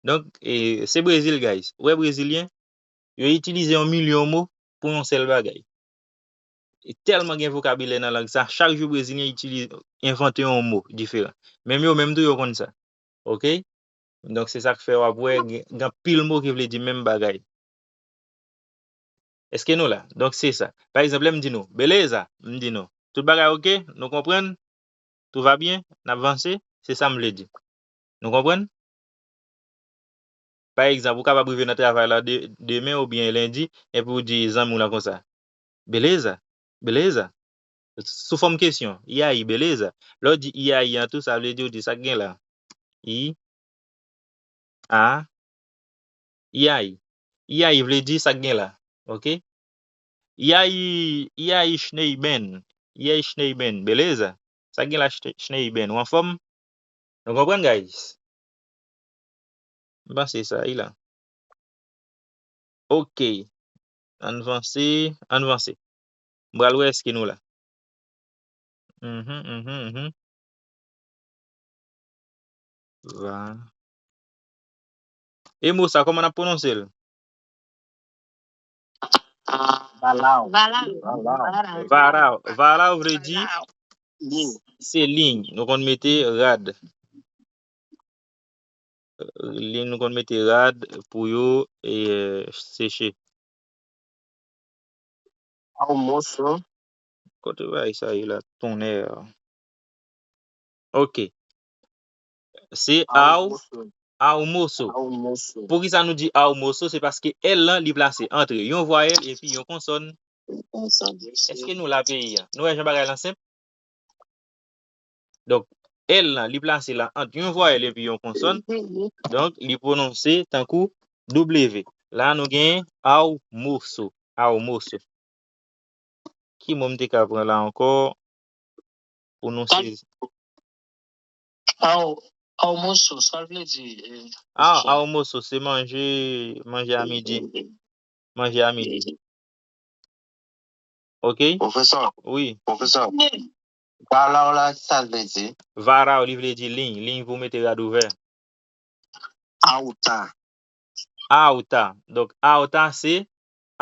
Donk, e, se Brezil, guys. Ou wè Brezilyen, yo itilize yon milyon mo pou yon sèl bagay. E tèlman gen vokabilè nan lang sa, chak jou Brezilyen itilize, envante yon mo diferan. Menm yo menm tou, yo konn sa. Oke? Donk, se sa k fè w ap wè gen, gen anpil mo ki vle di menm bagay. Èske nou la? Donk, se sa. Pa egzanp, lè m di nou, beleza, m di nou, tout bagay oke? Nou konprann? Tout va bien? N ap vanse? Se sa m vle di. Nou konprann? Pa egzanp, ou kapab rive nan travay la de-, demen oubyen lendi, epi ou di zanmi w lan konsa, beleza? Beleza? Sou fòm kesyon, e aí, beleza? Lè w di e aí an tou, sa vle di ou di sa k gen la. I, a, e aí. E aí vle di sa k gen la. Oke? E aí, e aí, Schneiben. E aí, Schneiben. Beleza? Sa k gen la, Schne-, Schneiben? Ou anfòm? Nou konprann, guys? M panse sa, wi la. Oke. Ann vanse, ann vanse. M pral wè èske nou la. Mhm, mhm, mhm. Va. E mo sa, kòman n ap pwononse l? Varal. Varal. Varal. Varal. Varal vle di, varal. Liy. Se liy. Nou konn mete rad. Liy, nou konn mete rad pou yo e, seche. Aw moso. Kote bagay sa ye la? Tonnè. Ok. Se Aw aw, moso. Aw moso. Aw moso. Poukisa nou di aw moso? Se paske L lan li plase antre yon vwayèl epi yon konsòn. Konsòn. Èske nou la peyi a? Nou wè jan bagay lan senp? Donk, L lan, li plase la ant yon vwayèl epi yon konsòn. Donk, li pwononse tankou W. La, nou gen aw moso. Aw moso. Ki mo m te ka pran la ankò pou nou sezi? Aw, aw moso, sa l vle di? Eh, Ah, aw moso, se manje, manje a midi. Manje a midi. Ok? Pwofesè, Wi. Pwofesè, varaw la, sa l vle di? Varaw, li vle di liy. Liy pou mete rad ouvè. Auta. Auta. Donk, auta se,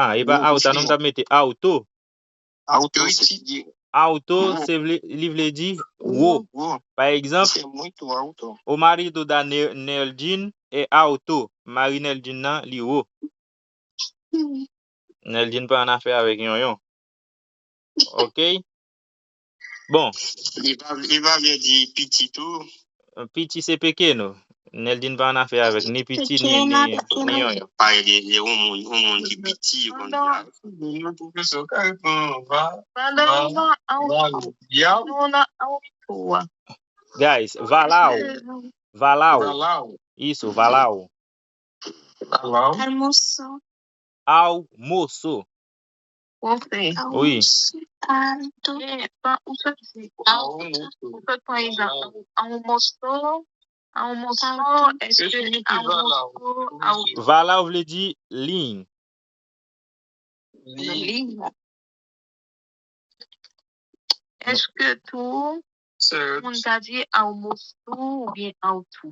ah, e pa auta, non, m t ap mete auto. Auto, se di Auto, se vle, li vle di wo. Wo. Pa egzanp, Se muito alto. O marido da Ne- Neldine é alto. Mari Neldine nan, li wo. Neldine pa annafè avèk yonyon. Ok? Bon, Li pa, li pa vle di piti tou. Piti se pequeno. Neldine pa annafè avèk ni piti ni, ni, ni yonyon. Parèy de, de yon moun, yon moun ki piti, yo konn di a. Pwofesè, ou ka reponn, va, Pandan va, yon an, va, ou diab, yon an, ou tou a. Guys, valaw. Valaw. valaw. Isso, valaw. Valaw. Almoço. Almoço. Pwofè. Wi. Alto. Eh, pa, ou sot di, Almoço. Ou sot pran egzanp. Almoço. Almoço. Èske Definisi valaw. Almoço. Valaw vle di liy. Li. Èske tou moun ka di almoço oubyen alto?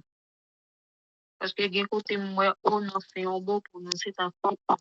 Paske gen kote m wè o nan fen yon mo pwononse tankou o.